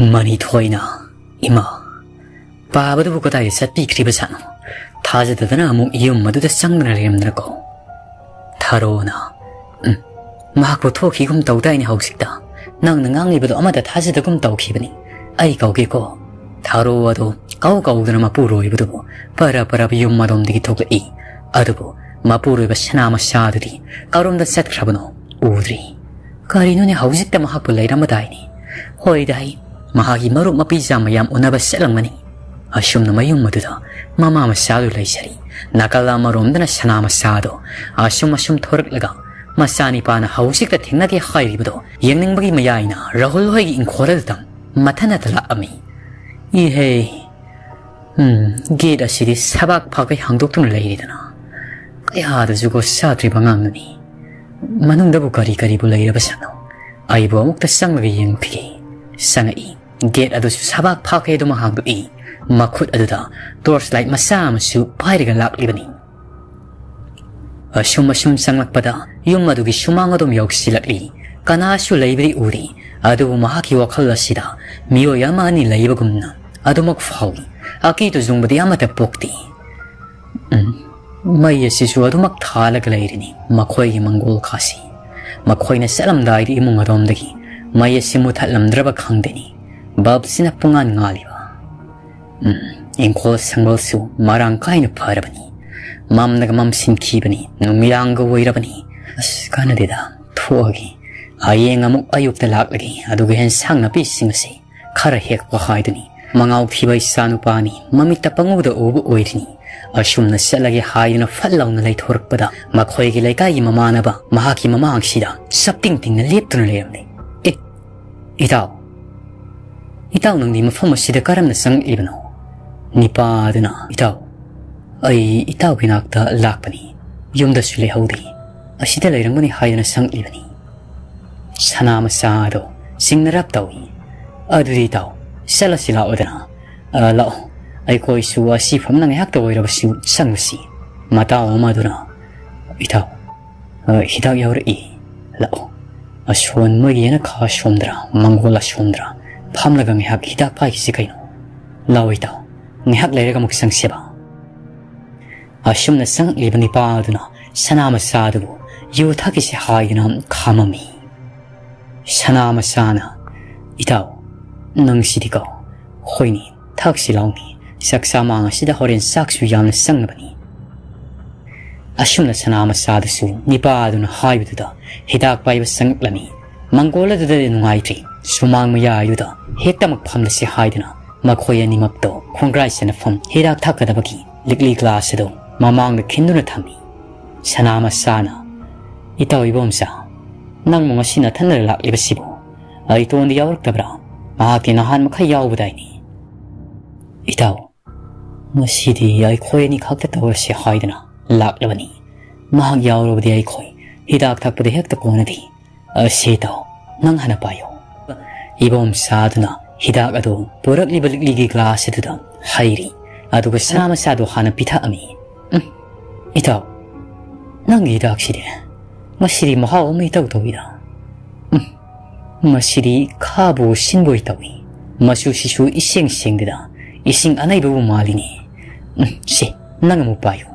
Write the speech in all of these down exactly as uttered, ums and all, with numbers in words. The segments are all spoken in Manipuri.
ꯃꯅꯤꯊꯣꯏꯅ, "ꯏꯃꯥ, ꯄꯥꯕꯗꯨꯕꯨ ꯀꯗꯥꯏꯗ ꯆꯠꯄꯤꯈ꯭ꯔꯤꯕꯖꯥꯠꯅꯣ? ꯊꯥꯖꯗꯗꯅ ꯑꯃꯨꯛ ꯌꯨꯝ ꯑꯗꯨꯗ ꯆꯪꯗꯅ ꯂꯩꯔꯝꯗꯅꯀꯣ?" ꯊꯥꯔꯣꯅ, "ꯎꯝ, ꯃꯍꯥꯛꯄꯨ ꯊꯣꯛꯈꯤꯒꯨꯝ ꯇꯧꯗꯥꯏꯅꯦ ꯍꯧꯖꯤꯛꯇ꯫ ꯅꯪꯅ ꯉꯥꯡꯂꯤꯕꯗꯣ ꯑꯃꯠꯇ ꯊꯥꯖꯗꯒꯨꯝ ꯇꯧꯈꯤꯕꯅꯤ꯫ ꯑꯩ ꯀꯧꯒꯦꯀꯣ꯫" ꯊꯥꯔꯣ ꯑꯗꯣ ꯀꯧ ꯀꯧꯗꯨꯅ ꯃꯄꯨꯔꯣꯏꯕꯗꯨꯕꯨ ꯄꯔ ꯄꯔꯞ ꯌꯨꯝ ꯑꯗꯣꯝꯗꯒꯤ ꯊꯣꯛꯂꯛꯏ꯫ ꯑꯗꯨꯕꯨ ꯃꯄꯨꯔꯣꯏꯕ ꯁꯅꯥ ꯃꯆꯥꯗꯨꯗꯤ ꯀꯔꯣꯝꯗ ꯆꯠꯈ꯭ꯔꯕꯅꯣ ꯎꯗ꯭ꯔꯤ꯫ ꯀꯔꯤꯅꯣꯅꯦ, ꯍꯧꯖꯤꯛꯇ ꯃꯍꯥꯛꯄꯨ ꯂꯩꯔꯝꯃꯗꯥꯏꯅꯦ? ꯍꯣꯏꯗ, ꯑꯩ ꯃꯍꯥꯛꯀꯤ ꯃꯔꯨꯞ ꯃꯄꯤꯖꯥ ꯃꯌꯥꯝ ꯎꯅꯕ ꯆꯠꯂꯝꯒꯅꯤ꯫ ꯑꯁꯨꯝꯅ ꯃꯌꯨꯝ ꯑꯗꯨꯗ ꯃꯃꯥ ꯃꯆꯥꯗꯨ ꯂꯩꯖꯔꯤ꯫ ꯅꯥꯀꯜ ꯑꯃꯔꯣꯝꯗꯅ ꯁꯅꯥ ꯃꯆꯥꯗꯣ ꯑꯁꯨꯝ ꯑꯁꯨꯝ ꯊꯣꯔꯛꯂꯒ ꯃꯆꯥꯅꯤꯄꯥꯅ ꯍꯧꯖꯤꯛꯇ ꯊꯦꯡꯅꯒꯦ ꯍꯥꯏꯔꯤꯕꯗꯣ ꯌꯦꯡꯅꯤꯡꯕꯒꯤ ꯃꯌꯥꯏꯅ ꯔꯥꯍꯨꯜ ꯍꯣꯏꯒꯤ ꯏꯪꯈꯣꯜ ꯑꯗꯨꯗ ꯃꯊꯟꯅꯇ ꯂꯥꯛꯑꯝꯃꯤ꯫ ꯏꯍꯦ, ꯎꯝ, ꯒꯦꯠ ꯑꯁꯤꯗꯤ ꯁꯕꯥꯛ ꯐꯥꯛꯈꯩ ꯍꯥꯡꯗꯣꯛꯇꯨꯅ ꯂꯩꯔꯤꯗꯅ꯫ ꯀꯌꯥꯗꯁꯨ ꯒꯣꯁ ꯆꯥꯗ꯭ꯔꯤꯕ ꯑꯉꯥꯡꯗꯨꯅꯤ꯫ ꯃꯅꯨꯡꯗꯕꯨ ꯀꯔꯤ ꯀꯔꯤꯕꯨ ꯂꯩꯔꯕꯖꯥꯠꯅꯣ? ꯑꯩꯕꯨ ꯑꯃꯨꯛꯇ ꯆꯪꯂꯒ ꯌꯦꯡꯈꯤꯒꯦ꯫ ꯆꯪꯉꯛꯏ꯫ ꯒꯦꯠ ꯑꯗꯨꯁꯨ ꯁꯕꯥꯛ ꯐꯥꯛꯈꯩ ꯑꯗꯨꯃꯛ ꯍꯥꯡꯗꯣꯛꯏ꯫ ꯃꯈꯨꯠ ꯑꯗꯨꯗ ꯇꯣꯔꯆ ꯂꯥꯏꯠ ꯃꯆꯥ ꯑꯃꯁꯨ ꯄꯥꯏꯔꯒ ꯂꯥꯛꯂꯤꯕꯅꯤ꯫ ꯑꯁꯨꯝ ꯑꯁꯨꯝ ꯆꯪꯂꯛꯄꯗ ꯌꯨꯝ ꯑꯗꯨꯒꯤ ꯁꯨꯃꯥꯡ ꯑꯗꯨꯝ ꯌꯧꯁꯤꯜꯂꯛꯂꯤ꯫ ꯀꯅꯥꯁꯨ ꯂꯩꯕꯗꯤ ꯎꯗꯦ꯫ ꯑꯗꯨꯕꯨ ꯃꯍꯥꯛꯀꯤ ꯋꯥꯈꯜ ꯑꯁꯤꯗ ꯃꯤꯑꯣꯏ ꯑꯃ ꯑꯅꯤ ꯂꯩꯕꯒꯨꯝꯅ ꯑꯗꯨꯃꯛ ꯐꯥꯎꯏ꯫ ꯑꯀꯤ ꯇꯨꯖꯨꯡꯕꯗꯤ ꯑꯃꯠꯇ ꯄꯣꯛꯇꯦ꯫ ꯎꯝ, ꯃꯩ ꯑꯁꯤꯁꯨ ꯑꯗꯨꯃꯛ ꯊꯥꯜꯂꯒ ꯂꯩꯔꯤꯅꯤ꯫ ꯃꯈꯣꯏꯒꯤ ꯃꯪꯒꯣꯜ ꯈꯥꯁꯤ꯫ ꯃꯈꯣꯏꯅ ꯆꯠꯂꯝꯗꯥꯏꯗ ꯏꯃꯨꯡ ꯑꯗꯣꯝꯗꯒꯤ ꯃꯩ ꯑꯁꯤ ꯃꯨꯊꯠꯂꯝꯗ꯭ꯔꯕ ꯈꯪꯗꯦꯅꯤ꯫ ꯕꯜꯕꯁꯤꯅ ꯄꯨꯡꯉꯥꯟ ꯉꯥꯜꯂꯤꯕ꯫ ꯎꯝ, ꯏꯪꯈꯣꯜ ꯁꯪꯒꯣꯜꯁꯨ ꯃꯔꯥꯡ ꯀꯥꯏꯅ ꯐꯔꯕꯅꯤ꯫ ꯃꯝꯅꯒ ꯃꯝꯁꯤꯟꯈꯤꯕꯅꯤ, ꯅꯨꯃꯤꯗꯥꯡꯒ ꯑꯣꯏꯔꯕꯅꯤ꯫ ꯑꯁ, ꯀꯥꯟꯅꯗꯦꯗ, ꯊꯣꯛꯑꯒꯦ꯫ ꯍꯌꯦꯡ ꯑꯃꯨꯛ ꯑꯌꯨꯛꯇ ꯂꯥꯛꯂꯒꯦ, ꯑꯗꯨꯒ ꯍꯦꯟꯁꯥꯡ ꯅꯥꯄꯤꯁꯤꯡ ꯑꯁꯤ ꯈꯔ ꯍꯦꯛꯄ ꯍꯥꯏꯗꯨꯅꯤ꯫ ꯃꯉꯥꯎ ꯊꯤꯕ ꯏꯆꯥꯅꯨꯄꯥꯅꯤ, ꯃꯃꯤꯠꯇ ꯄꯪꯎꯗ ꯎꯕ ꯑꯣꯏꯔꯤꯅꯤ꯫ ꯑꯁꯨꯝꯅ ꯆꯠꯂꯒꯦ ꯍꯥꯏꯗꯨꯅ ꯐꯠ ꯂꯥꯎꯅ ꯂꯩꯊꯣꯔꯛꯄꯗ ꯃꯈꯣꯏꯒꯤ ꯂꯩꯀꯥꯏꯒꯤ ꯃꯃꯥꯟꯅꯕ ꯃꯍꯥꯛꯀꯤ ꯃꯃꯥꯡꯁꯤꯗ ꯆꯞꯇꯤꯡ ꯇꯤꯡꯅ ꯂꯦꯞꯇꯨꯅ ꯂꯩꯔꯝꯂꯦ꯫ "ꯑꯦ, ꯏꯇꯥꯎ, ꯏꯇꯥꯎ ꯅꯪꯗꯤ ꯃꯐꯝ ꯑꯁꯤꯗ ꯀꯔꯝꯅ ꯆꯪꯂꯛꯂꯤꯕꯅꯣ?" ꯅꯤꯄꯥꯗꯨꯅ, "ꯏꯇꯥꯎ, ꯑꯩ ꯏꯇꯥꯎꯒꯤ ꯅꯥꯛꯇ ꯂꯥꯛꯄꯅꯤ꯫ ꯌꯨꯝꯗꯁꯨ ꯂꯩꯍꯧꯗꯦ꯫ ꯑꯁꯤꯗ ꯂꯩꯔꯝꯒꯅꯤ ꯍꯥꯏꯗꯨꯅ ꯆꯪꯂꯛꯂꯤꯕꯅꯤ꯫" ꯁꯅꯥ ꯃꯆꯥ ꯑꯗꯣ ꯆꯤꯡꯅꯔꯞ ꯇꯧꯏ꯫ "ꯑꯗꯨꯗꯤ ꯏꯇꯥꯎ, ꯆꯠꯂꯁꯤ ꯂꯥꯛꯑꯣꯗꯅ꯫ ꯑ, ꯂꯥꯛꯑꯣ, ꯑꯩꯈꯣꯏꯁꯨ ꯑꯁꯤ ꯐꯝꯅ ꯉꯥꯏꯍꯥꯛꯇ ꯑꯣꯏꯔꯕꯁꯨ ꯆꯪꯉꯨꯁꯤ꯫" ꯃꯇꯥꯎ ꯑꯃꯗꯨꯅ, "ꯏꯇꯥꯎ, ꯑ, ꯍꯤꯗꯥꯛ ꯌꯥꯎꯔꯛꯏ, ꯂꯥꯛꯑꯣ꯫ ꯑꯁꯣꯟ ꯃꯣꯏꯒꯤ ꯌꯦꯅꯈꯥ ꯑꯁꯣꯝꯗꯔ, ꯃꯪꯒꯣꯜ ꯑꯁꯣꯝꯗꯔ, ꯐꯝꯂꯒ ꯉꯥꯏꯍꯥꯛ ꯍꯤꯗꯥꯛ ꯄꯥꯏꯈꯤꯁꯤ ꯀꯩꯅꯣ꯫ ꯂꯥꯛꯑꯣ ꯏꯇꯥꯎ, ꯉꯥꯏꯍꯥꯛ ꯂꯩꯔꯒ ꯑꯃꯨꯛ ꯆꯪꯁꯦꯕ꯫ ꯑꯁꯨꯝꯅ ꯆꯪꯂꯛꯂꯤꯕ ꯅꯤꯄꯥ ꯑꯗꯨꯅ ꯁꯅꯥ ꯃꯆꯥ ꯑꯗꯨꯕꯨ ꯌꯨ ꯊꯛꯈꯤꯁꯤ ꯍꯥꯏꯗꯨꯅ ꯈꯥꯝꯃꯝꯃꯤ꯫ ꯁꯅꯥ ꯃꯆꯥꯅ, "ꯏꯇꯥꯎ, ꯅꯪꯁꯤꯗꯤꯀꯣ꯫ ꯍꯣꯏꯅꯦ, ꯊꯛꯁꯤ ꯂꯥꯎꯅꯤ꯫ ꯆꯥꯛ ꯆꯥꯃꯥꯡ ꯑꯁꯤꯗ ꯍꯣꯔꯦꯟ ꯆꯥꯛꯁꯨ ꯌꯥꯝꯅ ꯆꯪꯅꯕꯅꯤ"꯫ ꯑꯁꯨꯝꯅ ꯁꯅꯥ ꯃꯆꯥꯗꯨꯁꯨ ꯅꯤꯄꯥ ꯑꯗꯨꯅ ꯍꯥꯏꯕꯗꯨꯗ ꯍꯤꯗꯥꯛ ꯄꯥꯏꯕ ꯆꯪꯂꯛꯂꯝꯃꯤ꯫ ꯃꯪꯒꯣꯜ ꯑꯗꯨꯗꯗꯤ ꯅꯨꯡꯉꯥꯏꯇ꯭ꯔꯤ꯫ ꯁꯨꯃꯥꯡ ꯃꯌꯥꯏꯗꯨꯗ ꯍꯦꯛꯇꯃꯛ ꯐꯝꯂꯁꯤ ꯍꯥꯏꯗꯨꯅ ꯃꯈꯣꯏ ꯑꯅꯤꯃꯛꯇꯣ ꯈꯣꯡꯒ꯭ꯔꯥꯏ ꯆꯟꯅꯐꯝ ꯍꯤꯗꯥꯛ ꯊꯛꯀꯗꯕꯒꯤ ꯂꯤꯛꯂꯤ ꯒ꯭ꯂꯥꯁ ꯑꯗꯨ ꯃꯃꯥꯡꯗ ꯈꯤꯟꯗꯨꯅ ꯊꯝꯃꯤ꯫ ꯁꯅꯥ ꯃꯆꯥꯅ, "ꯏꯇꯥꯎ ꯏꯕꯣꯝꯆꯥ, ꯅꯪꯕꯨ ꯉꯁꯤ ꯅꯊꯟꯅ ꯂꯥꯛꯂꯤꯕꯁꯤꯕꯨ? ꯑꯩꯇꯣꯟꯗꯤ ꯌꯥꯎꯔꯛꯇꯕ꯭ꯔꯥ? ꯃꯍꯥꯛꯇꯤ ꯅꯍꯥꯟ ꯃꯈꯩ ꯌꯥꯎꯕꯗꯥꯏꯅꯦ?" "ꯏꯇꯥꯎ, ꯉꯁꯤꯗꯤ ꯑꯩꯈꯣꯏ ꯑꯅꯤ ꯈꯛꯇ ꯇꯧꯔꯁꯤ ꯍꯥꯏꯗꯅ ꯂꯥꯛꯂꯕꯅꯤ꯫ ꯃꯍꯥꯛ ꯌꯥꯎꯔꯕꯗꯤ ꯑꯩꯈꯣꯏ ꯍꯤꯗꯥꯛ ꯊꯛꯄꯗ ꯍꯦꯛꯇ ꯀꯣꯟꯅꯗꯦ꯫ ꯑꯁꯤ ꯇꯧ, ꯅꯪ ꯍꯥꯟꯅ ꯄꯥꯏꯌꯣ"꯫ ꯏꯕꯣꯝꯆꯥꯗꯨꯅ ꯍꯤꯗꯥꯛ ꯑꯗꯨ ꯄꯨꯔꯛꯂꯤꯕ ꯂꯤꯛꯂꯤꯒꯤ ꯒ꯭ꯂꯥꯁ ꯑꯗꯨꯗ ꯍꯩꯔꯤ, ꯑꯗꯨꯒ ꯁꯅꯥ ꯃꯆꯥꯗꯨ ꯍꯥꯟꯅ ꯄꯤꯊꯛꯑꯝꯃꯤ꯫ "ꯎꯝ, ꯏꯇꯥꯎ, ꯅꯪꯒꯤ ꯍꯤꯗꯥꯛꯁꯤꯗꯤ ꯉꯁꯤꯗꯤ ꯃꯍꯥꯎ ꯑꯃ ꯏꯇꯧ ꯇꯧꯏꯗ꯫ ꯎꯝ, ꯃꯁꯤꯗꯤ ꯈꯥꯕꯨ ꯁꯤꯟꯕꯣꯏ ꯇꯧꯏ꯫ ꯃꯆꯨꯁꯤꯁꯨ ꯏꯁꯦꯡ ꯁꯦꯡꯗꯦꯗ, ꯏꯁꯤꯡ ꯑꯅꯩꯕꯕꯨ ꯃꯥꯜꯂꯤꯅꯦ꯫ ꯎꯝ, ꯁꯦ, ꯅꯪ ꯑꯃꯨꯛ ꯄꯥꯏꯌꯨ"꯫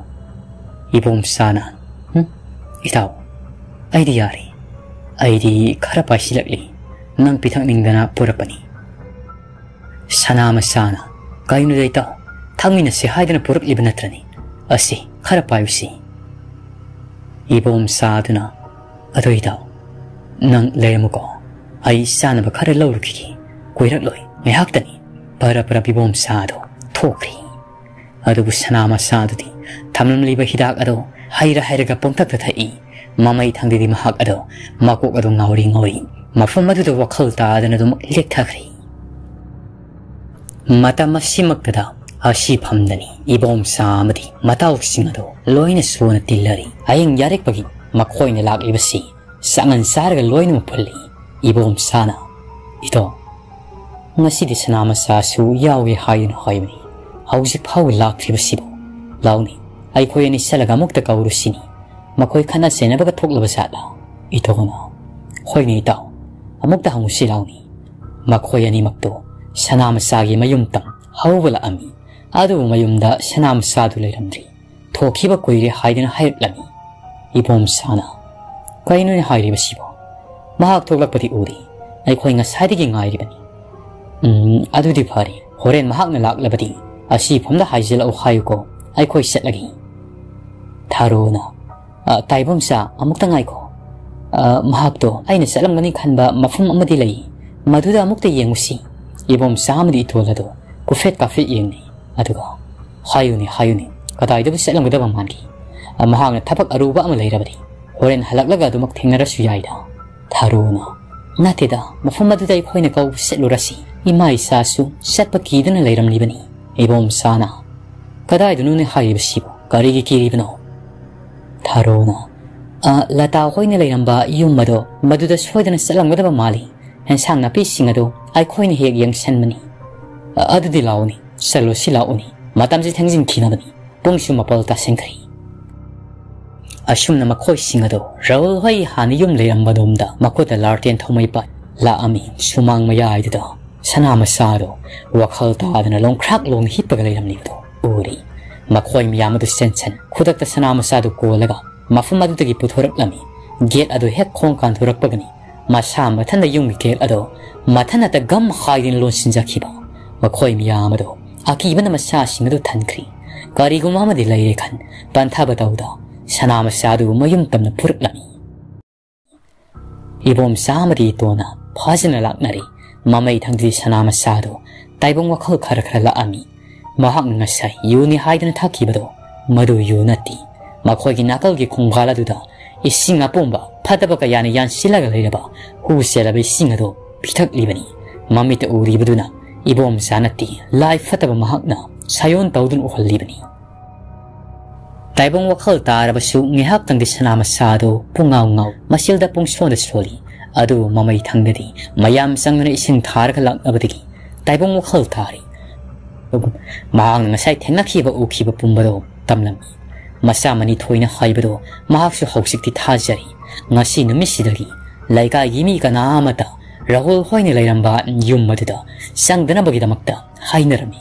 ꯏꯕꯣꯝꯆꯥꯅ, "ꯎꯝ, ꯏꯇꯥꯎ, ꯑꯩꯗꯤ ꯌꯥꯔꯦ꯫ ꯑꯩꯗꯤ ꯈꯔ ꯄꯥꯏꯁꯤꯜꯂꯛꯂꯤ꯫ ꯅꯪ ꯄꯤꯊꯛꯅꯤꯡꯗꯅ ꯄꯨꯔꯛꯄꯅꯤ"꯫ ꯁꯅꯥ ꯃꯆꯥꯅ, "ꯀꯩꯅꯣꯗ ꯏꯇꯥꯎ, ꯊꯛꯃꯤꯟꯅꯁꯤ ꯍꯥꯏꯗꯅ ꯄꯨꯔꯛꯂꯤꯕ ꯅꯠꯇ꯭ꯔꯅꯤ? ꯑꯁꯤ ꯈꯔ ꯄꯥꯏꯌꯨꯁꯤ"꯫ ꯏꯕꯣꯝꯆꯥꯗꯨꯅ, "ꯑꯗꯣ ꯏꯇꯥꯎ, ꯅꯪ ꯂꯩꯔꯝꯃꯨꯀꯣ, ꯑꯩ ꯆꯥꯅꯕ ꯈꯔ ꯂꯧꯔꯨꯈꯤꯒꯦ, ꯀꯨꯏꯔꯛꯂꯣꯏ, ꯉꯥꯏꯍꯥꯛꯇꯅꯤ"꯫ ꯄꯔꯞ ꯄꯔꯞ ꯏꯕꯣꯝꯆꯥꯗꯣ ꯊꯣꯛꯈ꯭ꯔꯦ꯫ ꯑꯗꯨꯕꯨ ꯁꯅꯥ ꯃꯆꯥꯗꯨꯗꯤ ꯊꯝꯂꯝꯂꯤꯕ ꯍꯤꯗꯥꯛ ꯑꯗꯣ ꯍꯩꯔ ꯍꯩꯔꯒ ꯄꯪꯊꯛꯇ ꯊꯛꯏ꯫ ꯃꯃꯩ ꯊꯪꯗꯗꯤ ꯃꯍꯥꯛ ꯑꯗꯣ ꯃꯀꯣꯛ ꯑꯗꯣ ꯉꯥꯎꯔꯤ ꯉꯥꯎꯔꯤ ꯃꯐꯝ ꯑꯗꯨꯗ ꯋꯥꯈꯜ ꯇꯥꯗꯅ ꯑꯗꯨꯝ ꯂꯦꯛꯊꯈ꯭ꯔꯦ꯫ ꯃꯇꯝ ꯑꯁꯤꯃꯛꯇꯗ ꯑꯁꯤ ꯐꯝꯗꯅꯤ ꯏꯕꯣꯝꯆꯥ ꯑꯃꯗꯤ ꯃꯇꯥꯎꯁꯤꯡ ꯑꯗꯣ ꯂꯣꯏꯅ ꯁꯨꯅ ꯇꯤꯜꯂꯔꯤ꯫ ꯑꯌꯤꯡ ꯌꯥꯔꯦꯛꯄꯒꯤ ꯃꯈꯣꯏꯅ ꯂꯥꯛꯂꯤꯕꯁꯤ ꯆꯥꯛꯉꯟ ꯆꯥꯔꯒ ꯂꯣꯏꯅꯃꯛ ꯄꯨꯜꯂꯤ꯫ ꯏꯕꯣꯝꯆꯥꯅ, "ꯏꯇꯥꯎ, ꯉꯁꯤꯗꯤ ꯁꯅꯥ ꯃꯆꯥꯁꯨ ꯌꯥꯎꯒꯦ ꯍꯥꯏꯗꯨꯅ ꯍꯥꯏꯕꯅꯤ, ꯍꯧꯖꯤꯛ ꯐꯥꯎꯕ ꯂꯥꯛꯇ꯭ꯔꯤꯕꯁꯤꯕꯨ꯫ ꯂꯥꯎꯅꯤ, ꯑꯩꯈꯣꯏ ꯑꯅꯤ ꯆꯠꯂꯒ ꯑꯃꯨꯛꯇ ꯀꯧꯔꯨꯁꯤꯅꯤ꯫ ꯃꯈꯣꯏ ꯈꯠꯅ ꯆꯩꯅꯕꯒ ꯊꯣꯛꯂꯕ ꯖꯥꯠꯂꯥ?" ꯏꯇꯣꯟꯅ, "ꯍꯣꯏꯅꯦ ꯏꯇꯥꯎ, ꯑꯃꯨꯛꯇ ꯍꯪꯉꯨꯁꯤ ꯂꯥꯎꯅꯤ"꯫ ꯃꯈꯣꯏ ꯑꯅꯤꯃꯛꯇꯨ ꯁꯅꯥꯃꯆꯥꯒꯤ ꯃꯌꯨꯝ ꯇꯝ ꯍꯧꯕ ꯂꯥꯛꯑꯝꯃꯤ꯫ ꯑꯗꯨꯕꯨ ꯃꯌꯨꯝꯗ ꯁꯅꯥꯃꯆꯥꯗꯨ ꯂꯩꯔꯝꯗ꯭ꯔꯤ꯫ ꯊꯣꯛꯈꯤꯕ ꯀꯨꯏꯔꯦ ꯍꯥꯏꯗꯨꯅ ꯍꯥꯏꯔꯛꯂꯝꯃꯤ꯫ ꯏꯕꯣꯝꯆꯥꯅ, "ꯀꯩꯅꯣꯅꯦ ꯍꯥꯏꯔꯤꯕꯁꯤꯕꯣ? ꯃꯍꯥꯛ ꯊꯣꯛꯂꯛꯄꯗꯤ ꯎꯗꯦ꯫ ꯑꯩꯈꯣꯏ ꯉꯁꯥꯏꯗꯒꯤ ꯉꯥꯏꯔꯤꯕꯅꯤ꯫" "ꯎꯝ, ꯑꯗꯨꯗꯤ ꯐꯔꯦ꯫ ꯍꯣꯔꯦꯟ ꯃꯍꯥꯛꯅ ꯂꯥꯛꯂꯕꯗꯤ ꯑꯁꯤꯐꯝꯗ ꯍꯥꯏꯖꯤꯜꯂꯛꯎ ꯍꯥꯏꯌꯨꯀꯣ꯫ ꯑꯩꯈꯣꯏ ꯆꯠꯂꯒꯦ꯫" ꯊꯥꯔꯣꯅ, "ꯑ, ꯇꯥꯏꯕꯪꯆꯥ, ꯑꯃꯨꯛꯇ ꯉꯥꯏꯈꯣ꯫ ꯑ, ꯃꯍꯥꯛꯇꯣ ꯑꯩꯅ ꯆꯠꯂꯝꯒꯅꯤ ꯈꯟꯕ ꯃꯐꯝ ꯑꯃꯗꯤ ꯂꯩ꯫ ꯃꯗꯨꯗ ꯑꯃꯨꯛꯇ ꯌꯦꯡꯉꯨꯁꯤ꯫" ꯏꯕꯣꯝꯆꯥ ꯑꯃꯗꯤ ꯏꯇꯣꯜ ꯑꯗꯨ ꯀꯨꯐꯦꯠ ꯀꯥꯐꯦꯠ ꯌꯦꯡꯅꯩ꯫ ꯑꯗꯨꯒ, "ꯍꯥꯏꯌꯨꯅꯦ, ꯍꯥꯏꯌꯨꯅꯦ, ꯀꯗꯥꯏꯗꯕꯨ ꯆꯠꯂꯝꯒꯗꯕ ꯃꯥꯟꯒꯦ? ꯑ, ꯃꯍꯥꯛꯅ ꯊꯕꯛ ꯑꯔꯨꯕ ꯑꯃ ꯂꯩꯔꯕꯗꯤ ꯍꯣꯔꯦꯟ ꯍꯜꯂꯛꯂꯒ ꯑꯗꯨꯃꯛ ꯊꯦꯡꯅꯔꯁꯨ ꯌꯥꯏꯗ꯫" ꯊꯥꯔꯣꯅ, "ꯅꯠꯇꯦꯗ, ꯃꯐꯝ ꯑꯗꯨꯗ ꯑꯩꯈꯣꯏꯅ ꯀꯧꯕ ꯆꯠꯂꯨꯔꯁꯤ꯫ ꯏꯃꯥ ꯏꯆꯥꯁꯨ ꯆꯠꯄ ꯀꯤꯗꯨꯅ ꯂꯩꯔꯝꯂꯤꯕꯅꯤ꯫" ꯏꯕꯣꯝꯆꯥꯅ, "ꯀꯗꯥꯏꯗꯅꯣꯅꯦ ꯍꯥꯏꯔꯤꯕꯁꯤꯕꯨ? ꯀꯔꯤꯒꯤ ꯀꯤꯔꯤꯕꯅꯣ?" ꯊꯥꯔꯣꯅ, "ꯑ, ꯂꯇꯥ ꯍꯣꯏꯅ ꯂꯩꯔꯝꯕ ꯌꯨꯝ ꯑꯗꯣ, ꯃꯗꯨꯗ ꯁꯣꯏꯗꯅ ꯆꯠꯂꯝꯒꯗꯕ ꯃꯥꯜꯂꯤ꯫ ꯑꯦꯟꯁꯥꯡ ꯅꯥꯄꯤꯁꯤꯡ ꯑꯗꯣ ꯑꯩꯈꯣꯏꯅ ꯍꯦꯛ ꯌꯦꯡꯁꯟꯕꯅꯤ꯫ ꯑ, ꯑꯗꯨꯗꯤ ꯂꯥꯛꯎꯅꯤ, ꯆꯠꯂꯨꯁꯤ ꯂꯥꯛꯎꯅꯤ꯫ ꯃꯇꯝꯁꯤ ꯊꯦꯡꯖꯤꯟꯈꯤꯅꯕꯅꯤ꯫ ꯄꯨꯡꯁꯨ ꯃꯥꯄꯜ ꯇꯥꯁꯤꯟꯈ꯭ꯔꯦ꯫" ꯑꯁꯨꯝꯅ ꯃꯈꯣꯏꯁꯤꯡ ꯑꯗꯣ ꯔꯥꯍꯨꯜ ꯍꯣꯏ ꯍꯥꯟꯅ ꯌꯨꯝ ꯂꯩꯔꯝꯕꯗꯣꯝꯗ ꯃꯈꯨꯠꯇ ꯂꯥꯔꯇꯦꯟ ꯊꯧꯃꯩ ꯄꯥꯏ ꯂꯥꯛꯑꯝꯃꯤ꯫ ꯁꯨꯃꯥꯡ ꯃꯌꯥꯏꯗꯨꯗ ꯁꯅꯥ ꯃꯆꯥꯗꯣ ꯋꯥꯈꯜ ꯇꯥꯗꯅ ꯂꯣꯡꯈ꯭ꯔꯥꯛ ꯂꯣꯡꯅ ꯍꯤꯞꯄꯒ ꯂꯩꯔꯝꯂꯤꯕꯗꯣ ꯎꯔꯤ꯫ ꯃꯈꯣꯏ ꯃꯌꯥꯝ ꯑꯗꯨ ꯆꯦꯟꯁꯟ ꯈꯨꯗꯛꯇ ꯁꯅꯥ ꯃꯆꯥꯗꯨ ꯀꯣꯜꯂꯒ ꯃꯐꯝ ꯑꯗꯨꯗꯒꯤ ꯄꯨꯊꯣꯔꯛꯂꯝꯃꯤ꯫ ꯒꯦꯠ ꯑꯗꯨ ꯍꯦꯛ ꯈꯣꯡ ꯀꯥꯟꯊꯣꯔꯛꯄꯒꯅꯤ ꯃꯁꯥ ꯃꯊꯟꯗ ꯌꯨꯝꯒꯤ ꯒꯦꯠ ꯑꯗꯣ ꯃꯊꯟꯅꯇ ꯒꯝ ꯍꯥꯏꯗꯨꯅ ꯂꯣꯟꯁꯤꯟꯖꯈꯤꯕ꯫ ꯃꯈꯣꯏ ꯃꯌꯥꯝ ꯑꯗꯣ ꯑꯀꯤꯕꯅ ꯃꯁꯥꯁꯤꯡ ꯑꯗꯨ ꯊꯟꯈ꯭ꯔꯤ꯫ ꯀꯔꯤꯒꯨꯝꯕ ꯑꯃꯗꯤ ꯂꯩꯔꯦ ꯈꯟ ꯄꯟꯊꯕ ꯇꯧꯗ ꯁꯅꯥ ꯃꯆꯥꯗꯨ ꯃꯌꯨꯝ ꯇꯝꯅ ꯄꯨꯔꯛꯂꯝꯃꯤ꯫ ꯏꯕꯣꯝꯆꯥ ꯑꯃꯗꯤ ꯏꯇꯣꯟꯅ ꯐꯥꯖꯅ ꯂꯥꯛꯅꯔꯤ꯫ ꯃꯃꯩ ꯊꯪꯗꯨꯗꯤ ꯁꯅꯥ ꯃꯆꯥꯗꯨ ꯇꯥꯏꯕꯪ ꯋꯥꯈꯜ ꯈꯔ ꯈꯔ ꯂꯥꯛꯑꯝꯃꯤ꯫ ꯃꯍꯥꯛꯅ ꯉꯁꯥꯏ ꯌꯨꯅꯤ ꯍꯥꯏꯗꯨꯅ ꯊꯛꯈꯤꯕꯗꯣ ꯃꯗꯨ ꯌꯨ ꯅꯠꯇꯦ꯫ ꯃꯈꯣꯏꯒꯤ ꯅꯥꯀꯜꯒꯤ ꯈꯣꯡꯕꯥꯜ ꯑꯗꯨꯗ ꯏꯁꯤꯡ ꯑꯄꯣꯝꯕ ꯐꯠꯇꯕ ꯀꯌꯥꯅ ꯌꯥꯟꯁꯤꯜꯂꯒ ꯂꯩꯔꯕ ꯍꯨ ꯆꯦꯜꯂꯕ ꯏꯁꯤꯡ ꯑꯗꯨ ꯄꯤꯊꯛꯂꯤꯕꯅꯤ꯫ ꯃꯃꯤꯠꯇ ꯎꯔꯤꯕꯗꯨꯅ ꯏꯕꯣꯝꯆꯥ ꯅꯠꯇꯦ, ꯂꯥꯏ ꯐꯠꯇꯕ ꯃꯍꯥꯛꯅ ꯁꯥꯌꯣꯟ ꯇꯧꯗꯨꯅ ꯎꯍꯜꯂꯤꯕꯅꯤ꯫ ꯇꯥꯏꯕꯪ ꯋꯥꯈꯜ ꯇꯥꯔꯕꯁꯨ ꯉꯥꯏꯍꯥꯛꯇꯪꯗꯤ ꯁꯅꯥ ꯃꯆꯥꯗꯨ ꯄꯨꯡꯉꯥꯎ ꯉꯥꯎ, ꯃꯆꯤꯜꯗ ꯄꯨꯡꯁꯣꯟꯗ ꯁꯣꯜꯂꯤ꯫ ꯑꯗꯨꯕꯨ ꯃꯃꯩ ꯊꯪꯗꯗꯤ ꯃꯌꯥꯝ ꯆꯪꯗꯨꯅ ꯏꯁꯤꯡ ꯊꯥꯔꯒ ꯂꯥꯛꯅꯕꯗꯒꯤ ꯇꯥꯏꯕꯪ ꯋꯥꯈꯜ ꯇꯥꯔꯤ꯫ ꯃꯍꯥꯛꯅ ꯉꯁꯥꯏ ꯊꯦꯡꯅꯈꯤꯕ ꯎꯈꯤꯕ ꯄꯨꯝꯕꯗꯣ ꯇꯝꯂꯝꯃꯤ꯫ ꯃꯆꯥ ꯃꯅꯤ ꯊꯣꯏꯅ ꯍꯥꯏꯕꯗꯣ ꯃꯍꯥꯛꯁꯨ ꯍꯧꯖꯤꯛꯇꯤ ꯊꯥꯖꯔꯤ꯫ ꯉꯁꯤ ꯅꯨꯃꯤꯠꯁꯤꯗꯒꯤ ꯂꯩꯀꯥꯏꯒꯤ ꯃꯤ ꯀꯅꯥ ꯑꯃꯠꯇ ꯔꯥꯍꯨꯜ ꯍꯣꯏꯅ ꯂꯩꯔꯝꯕ ꯌꯨꯝ ꯑꯗꯨꯗ ꯆꯪꯗꯅꯕꯒꯤꯗꯃꯛꯇ ꯍꯥꯏꯅꯔꯝꯃꯤ꯫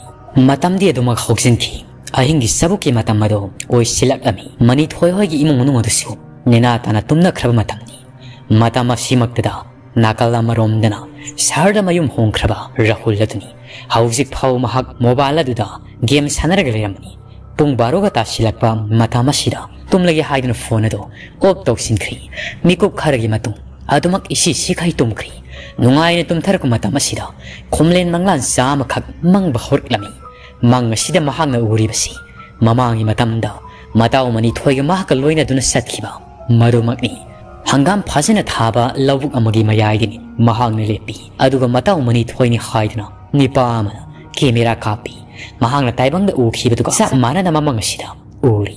ꯃꯇꯝꯗꯤ ꯑꯗꯨꯃꯛ ꯍꯧꯖꯤꯟꯈꯤ꯫ ꯑꯍꯤꯡꯒꯤ ꯆꯕꯨꯛꯀꯤ ꯃꯇꯝ ꯑꯗꯨ ꯑꯣꯏꯁꯤꯜꯂꯛꯂꯝꯃꯤ꯫ ꯃꯅꯤꯊꯣꯏ ꯍꯣꯏꯒꯤ ꯏꯃꯨꯡ ꯃꯅꯨꯡ ꯑꯗꯨꯁꯨ ꯅꯦꯅꯥ ꯇꯥꯅ ꯇꯨꯝꯅꯈ꯭ꯔꯕ ꯃꯇꯝꯅꯤ꯫ ꯃꯇꯝ ꯑꯁꯤꯃꯛꯇꯗ ꯅꯥꯀꯜ ꯑꯃꯔꯣꯝꯗꯅ ꯁꯍꯔꯗ ꯃꯌꯨꯝ ꯍꯣꯡꯈ꯭ꯔꯕ ꯔꯥꯍꯨꯜ ꯑꯗꯨꯅꯤ꯫ ꯍꯧꯖꯤꯛ ꯐꯥꯎ ꯃꯍꯥꯛ ꯃꯣꯕꯥꯏꯜ ꯑꯗꯨꯗ ꯒꯦꯝ ꯁꯥꯟꯅꯔꯒ ꯂꯩꯔꯝꯕꯅꯤ꯫ ꯄꯨꯡ ꯕꯥꯔꯣꯒ ꯇꯥꯁꯤꯜꯂꯛꯄ ꯃꯇꯝ ꯑꯁꯤꯗ ꯇꯨꯝꯂꯒꯦ ꯍꯥꯏꯗꯨꯅ ꯐꯣꯟ ꯑꯗꯨ ꯑꯣꯐ ꯇꯧꯁꯤꯟꯈ꯭ꯔꯤ꯫ ꯃꯤꯀꯨꯞ ꯈꯔꯒꯤ ꯃꯇꯨꯡ ꯑꯗꯨꯃꯛ ꯏꯁꯤ ꯁꯤꯈꯩ ꯇꯨꯝꯈ꯭ꯔꯤ꯫ ꯅꯨꯡꯉꯥꯏꯅ ꯇꯨꯝꯊꯔꯛꯄ ꯃꯇꯝ ꯑꯁꯤꯗ ꯈꯣꯝꯂꯦꯟ ꯃꯪꯂꯥꯟ ꯆꯥ ꯑꯃꯈꯛ ꯃꯪꯕ ꯍꯧꯔꯛꯂꯝꯃꯤ꯫ ꯃꯪ ꯑꯁꯤꯗ ꯃꯍꯥꯛꯅ ꯎꯔꯤꯕꯁꯤ ꯃꯃꯥꯡꯒꯤ ꯃꯇꯝꯗ ꯃꯇꯥꯎ ꯃꯅꯤꯊꯣꯏꯒ ꯃꯍꯥꯛꯀ ꯂꯣꯏꯅꯗꯨꯅ ꯆꯠꯈꯤꯕ ꯃꯗꯨꯃꯛꯅꯤ꯫ ꯍꯪꯒꯥꯝ ꯐꯖꯅ ꯊꯥꯕ ꯂꯧꯕꯨꯛ ꯑꯃꯒꯤ ꯃꯌꯥꯏꯗꯅꯤ ꯃꯍꯥꯛꯅ ꯂꯦꯞꯄꯤ꯫ ꯑꯗꯨꯒ ꯃꯇꯥꯎ ꯃꯅꯤꯊꯣꯏꯅꯤ ꯍꯥꯏꯗꯨꯅ ꯅꯤꯄꯥ ꯑꯃꯅ ꯀꯦꯃꯦꯔꯥ ꯀꯥꯞꯄꯤ꯫ ꯃꯍꯥꯛꯅ ꯇꯥꯏꯕꯪꯗ ꯎꯈꯤꯕꯗꯨꯒ ꯆꯞ ꯃꯥꯟꯅꯅ ꯃꯃꯪ ꯑꯁꯤꯗ ꯎꯔꯤ꯫